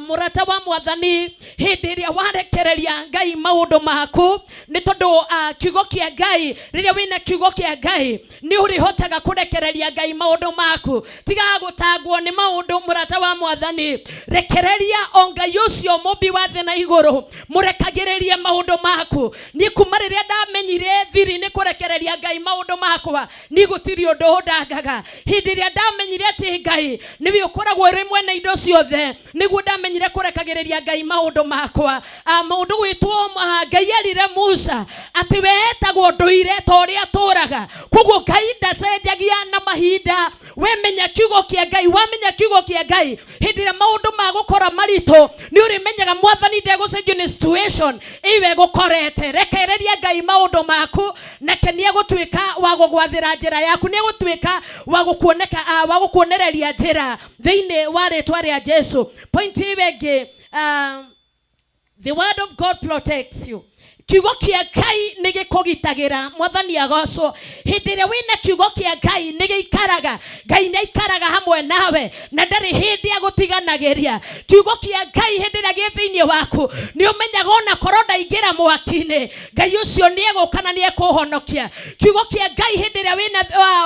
Mũrata wa mwathani, hĩndĩ ĩrĩa warekereria Ngai maũndũ maku, nĩ tondũ kiugo kĩa Ngai, rĩrĩa wĩna kiugo kĩa Ngai nĩ ũrĩhotaga kũrekereria Ngai maũndũ maku. Tigaga gũtangwo nĩ maũndũ, mũrata wa mwathani. Rekereria o Ngai ũcio mũmbi wa thĩ na igũrũ, mũrekagĩrĩrie maũndũ maku. Niĩ kuma rĩrĩa ndamenyire thiri nĩ kũrekereria Ngai maũndũ makwa, niĩ gũtirĩ ũndũ ũndangaga. Hĩndĩ ĩrĩa ndamenyire atĩ Ngai nĩwe ũkoragwo ũrĩ mwene indo ciothe, nĩguo ndamenyire kũrekagĩrĩria Ngai maũndũ makwa. Mũndũ gwĩtwo, Ngai erire Musa atĩ we etagwo ndũire ta ũrĩa atũraga. Koguo Ngai ndacenjagia na mahinda. We menya kiugo kĩa Ngai, wamenya kiugo kĩa Ngai, hĩndĩ ĩrĩa maũndũ magũkora maritũ, nĩ ũrĩmenyaga mwathani ndegũcenjio nĩ situation ĩyo ĩgũkorete. Rekereria Ngai maũndũ maku, nake nĩ egũtuĩka wa gũgwathĩra njĩra yaku, nĩ egũtuĩka wa gũkuoneka, wa gũkuonereria njĩra thĩinĩ wa rĩtwa rĩa Jesu. Point ĩyo ĩngĩ, the word of God protects you. Kiugo kĩa Ngai nĩ gĩkũgitagĩra. Mwathani agocwo. Hĩndĩ ĩrĩa wĩna kiugo kĩa Ngai nĩ gĩikaraga, Ngai nĩ aikaraga hamwe nawe na ndarĩ hĩndĩ agũtiganagĩria. Kiugo kĩa Ngai hĩndĩ ĩrĩa gĩ thĩinĩ waku, nĩ ũmenyaga ona korwo ndaingĩra mwaki-inĩ, Ngai ũcio nĩ egũka na nĩ ekũhonokia. Kiugo kĩa Ngai hĩndĩ ĩrĩa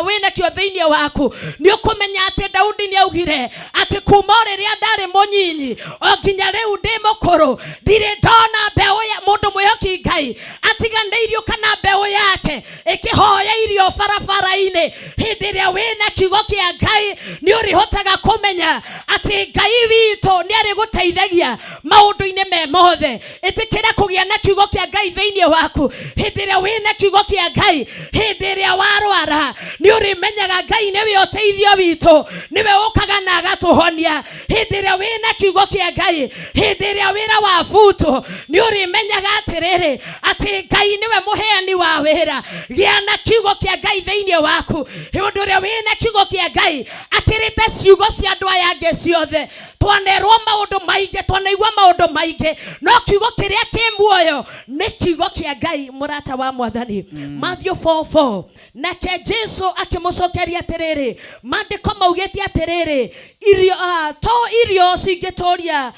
wĩna kĩo thĩinĩ waku, nĩ ũkũmenya atĩ Daudi nĩ augire atĩ kuma o rĩrĩa ndarĩ mũnyinyi o nginya rĩu ndĩ mũkũrũ, ndirĩ ndona mbeũ ya mũndũ mwĩhoki Ngai atiganĩirio kana mbeũ yake ĩkĩhoya irio barabara-inĩ. Hĩndĩ ĩrĩa wĩna kiugo kĩa Ngai nĩ ũrĩhotaga kũmenya atĩ Ngai witũ nĩ arĩgũteithagia maũndũ-inĩ me mothe. Ĩtĩkĩra kũgĩa na kiugo kĩa Ngai thĩinĩ waku. Hĩndĩ ĩrĩa wĩna kiugo kĩa Ngai, hĩndĩ ĩrĩa warwara, nĩ ũrĩmenyaga Ngai nĩwe ũteithio witũ, nĩwe ũkaga na agatũhonia. Hĩndĩ ĩrĩa wĩna kiugo kĩa Ngai, hĩndĩ ĩrĩa wĩra wabutwo, nĩ ũrĩmenyaga atĩrĩrĩ, atĩ Ngai nĩwe mũheani wa wĩra. Gĩa na kiugo kĩa Ngai thĩinĩ waku. Hĩndĩ ĩrĩa wĩna kiugo kĩa Ngai, akĩrĩte ciugo cia andũ aya angĩ ciothe. Twanerwo maũndũ maingĩ, twanaigua maũndũ maingĩ, no kiugo kĩrĩa kĩ muoyo nĩ kiugo kĩa Ngai. Mũrata wa mwathani, Matthew 4:4, nake Jesu akĩmũcokeria atĩrĩrĩ, maandĩko maugĩte atĩrĩrĩ, irio, to irio cingĩtũria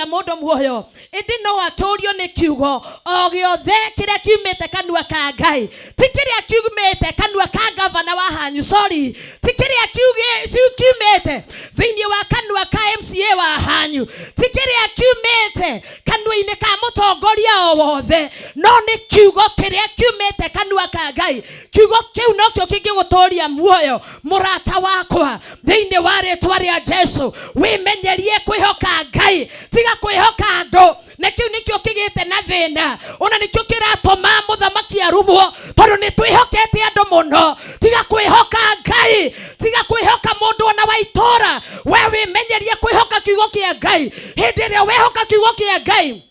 mũndũ muoyo, ĩndĩ no atũrio nĩ kiugo o gĩothe kĩrĩa kiumĩte kanua ka Ngai. Ti kĩrĩa kiumĩte kanua ka gavana wa hanyu, sorry, ti kĩrĩa kiumĩte thĩinĩ wa kanua ka MCA wa hanyu, ti kĩrĩa kiumĩte kanua-inĩ ka mũtongoria o wothe, no nĩ kiugo kĩrĩa kiumĩte kanua ka Ngai. Kiugo kĩu nokĩo kĩngĩgũtũria muoyo, mũrata wakwa, thĩinĩ wa rĩtwa rĩa Jesu. Wĩmenyerie kwĩhoka Ngai, tiga kwĩhoka andũ. Na kĩu nĩkĩo kĩgĩte na thĩna, ona nĩkĩo kĩratũma mũthamaki arumwo, tondũ nĩ twĩhokete andũ mũno. Tiga kwĩhoka Ngai, tiga kwĩhoka mũndũ ona wa itũra. We wĩmenyerie kwĩhoka kiugo kĩa Ngai. Hĩndĩ ĩrĩa wehoka kiugo kĩa Ngai,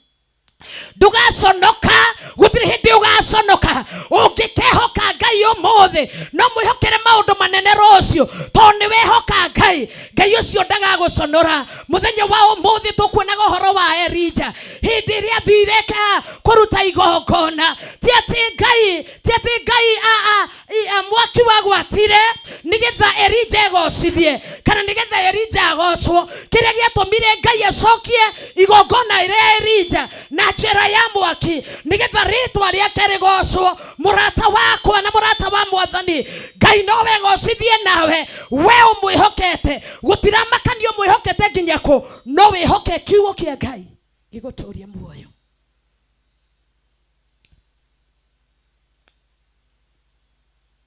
ndũgaconoka, gũtirĩ hĩndĩ ũgaconoka. Ũngĩkehoka Ngai ũmũthĩ, no mwĩhokere maũndũ manene rũciũ, tondũ nĩ wehoka Ngai. Ngai ũcio ndagagũconora. Mũthenya wa ũmũthĩ tũkuonaga ũhoro wa Elija hĩndĩ ĩrĩa athire kũruta igongona. Ti atĩ Ngai, ti atĩ Ngai mwaki wagwatire nĩgetha Elija egocithie kana nĩgetha Elija agocwo. Kĩrĩa gĩatũmire Ngai acokie igongona rĩa Elija na njĩra ya mwaki nĩgetha rĩtwa rĩake rĩgocwo. Mũrata wakwa na mũrata wa mwathani, Ngai no wegocithie nawe we ũmwĩhokete. Gũtiramakanio ũmwĩhokete nginya kũ, no wĩhoke kiugo kĩa Ngai gĩgũtũrie muoyo.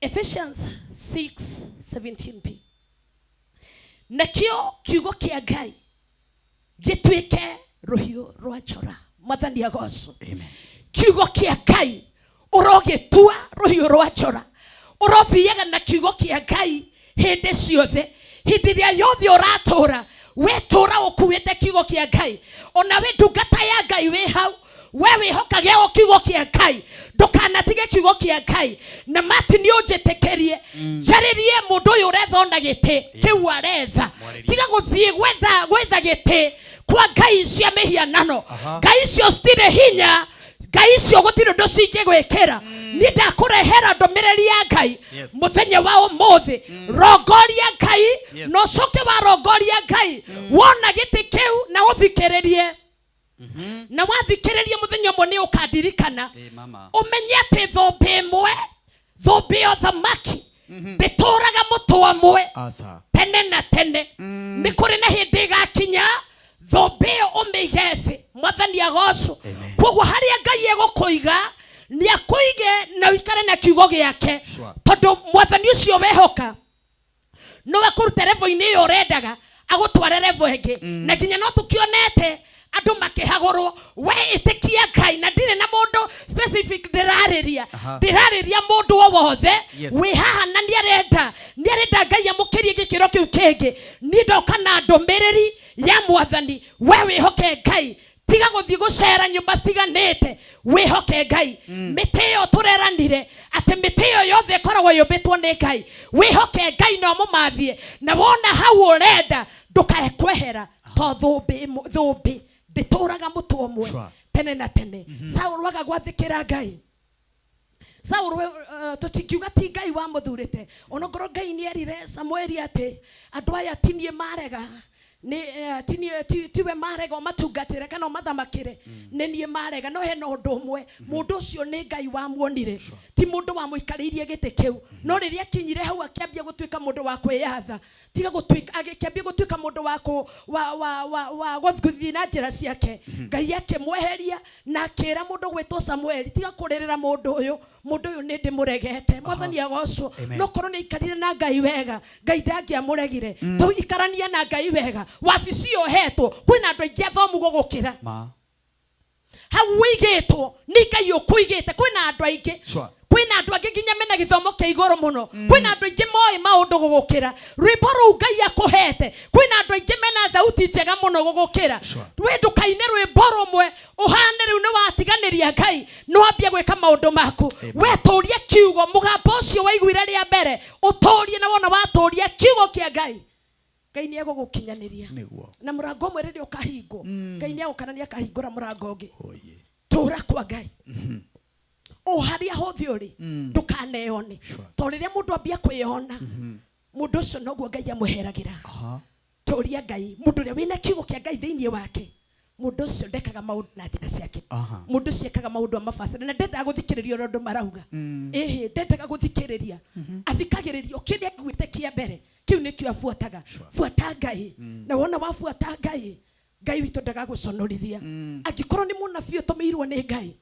Ephesians 6:17b, nakĩo kiugo kĩa Ngai gĩtuĩke rũhiũ rwa njora. Mwathani agocwo. Kiugo kĩa Ngai ũrogĩtua rũhiũ rwa njora, ũrothiaga na kiugo kĩa Ngai hĩndĩ ciothe, hĩndĩ ĩrĩa yothe ũratũra, wetũra ũkuĩte kiugo kĩa Ngai. Ona wĩ ndungata ya Ngai wĩ hau, we wĩhokage o kiugo kĩa Ngai, ndũkanatige kiugo kĩa Ngai. Na Martin ũnjĩtĩkĩrie njarĩrie mũndũ ũyũ ũretha ona gĩtĩ kĩu aretha. Tiga gũthiĩ gwetha gĩtĩ kwa ngai cia mĩhianano. Ngai icio citirĩ hinya. Ngai icio gũtirĩ ũndũ cingĩgwĩkĩra. Niĩ ndakũrehera ndũmĩrĩri ya Ngai mũthenya wa ũmũthĩ. Rongoria Ngai, na ũcoke warongoria Ngai wona gĩtĩ kĩu na ũthikĩrĩrie, na wathikĩrĩria mũthenya ũmwe nĩ ũkandirikana. Mama. Ũmenye atĩ thũmbĩ ĩmwe, thũmbĩ ya ũthamaki, ndĩtũraga mũtwe ũmwe Aca. tene na tene. Nĩ kũrĩ na hĩndĩ ĩgakinya thũmbĩ ĩyo ũmĩige thĩ. Mwathani agocwo. Koguo harĩa Ngai egũkũiga nĩ akũige na ũikare na kiugo gĩake, tondũ mwathani ũcio wehoka no akũrute level-inĩ ĩyo ũrendaga agũtware level ĩngĩ. Na nginya no tũkĩonete andũ makĩhagũrwo. We ĩtĩkia Ngai, na ndirĩ na mũndũ specific ndĩrarĩria. Ndĩrarĩria mũndũ o wothe wĩ haha na nĩarenda Ngai amũkĩrie gĩkĩro kĩu kĩngĩ. Niĩ ndoka na ndũmĩrĩri ya mwathani, we wĩhoke Ngai, tiga gũthiĩ gũcera nyũmba citiganĩte, wĩhoke Ngai. Mĩtĩ ĩyo tũreranire atĩ mĩtĩ ĩyo yothe ĩkoragwo yũmbĩtwo nĩ Ngai. Wĩhoke Ngai na ũmũmathie, na wona hau ũrenda ndũkae kwehera, to thũmbĩ thũmbĩ ndĩtũraga mũtwe ũmwe tene na tene. Saũlũ aga gwathĩkĩra Ngai. Saũlũ, tũtingiuga ti Ngai wamũthurĩte, onokorwo Ngai nĩerire Samueli atĩ andũ aya ti niĩ marega, nĩ ti niĩ tiwe marega ũmatungatĩre kana ũmathamakĩre, nĩ niĩ marega. No hena ũndũ ũmwe, mũndũ ũcio nĩ Ngai wamuonire, ti mũndũ wamũikarĩirie gĩtĩ kĩu. No rĩrĩa akinyire hau akĩambia gũtuĩka mũndũ wa kwĩyatha, tiga gũtuĩka, agĩkĩambia gũtuĩka mũndũ wa kũ wa wa wa wa gũthiĩ na njĩra ciake, Ngai akĩmweheria na akĩra mũndũ gwĩtwo Samueli, tiga kũrĩrĩra mũndũ ũyũ, mũndũ ũyũ nĩ ndĩmũregete. Mwathani agocwo. Amen. No korwo nĩ aikarire na Ngai wega, Ngai ndangĩamũregire. Tũ ikarania na Ngai wega. Wabici ĩyo ũhetwo, kwĩna andũ aingĩ athomu gũgũkĩra. Ma. Hau wĩigĩtwo nĩ Ngai ũkũigĩte, kwĩna andũ aingĩ, kwĩna andũ angĩ nginya mena gĩthomo kĩa igũrũ mũno, kwĩna andũ aingĩ moĩ maũndũ gũgũkĩra. Rwĩmbo rũu Ngai akũhete, kwĩna andũ aingĩ mena thauti njega mũno gũgũkĩra. We ndũkaine rwĩmbo rũmwe ũhane rĩu nĩ watiganĩria Ngai, nĩ wambia gwĩka maũndũ maku. We tũria kiugo, mũgambo ũcio waiguire rĩa mbere ũtũrie, na wona watũria kiugo kĩa Ngai, Ngai nĩ egũgũkinyanĩria. Nĩguo. Na mũrango ũmwe rĩrĩa ũkahingwo, Ngai nĩ egũka na nĩ akahingũra mũrango ũngĩ. Tũra kwa Ngai o harĩa hothe ũrĩ, ndũkaneyone, tondũ rĩrĩa mũndũ ambia kwĩyona, mũndũ ũcio noguo Ngai amweheragĩra. Tũria Ngai. Mũndũ ũrĩa wĩna kiugo kĩa Ngai thĩinĩ wake, mũndũ ũcio ndekaga maũndũ na njĩra ciake. Mũndũ ũcio ekaga maũndũ amabacĩre na ndendaga gũthikĩrĩria ũrĩa andũ marauga. Ĩhĩ, ndendaga gũthikĩrĩria, athikagĩrĩria o kĩrĩa aiguĩte kĩa mbere, kĩu nĩkĩo abuataga. Buata Ngai, na wona wabuata Ngai, Ngai witũ ndagagũconorithia. Angĩkorwo nĩ mũnabii ũtũmĩirwo nĩ Ngai.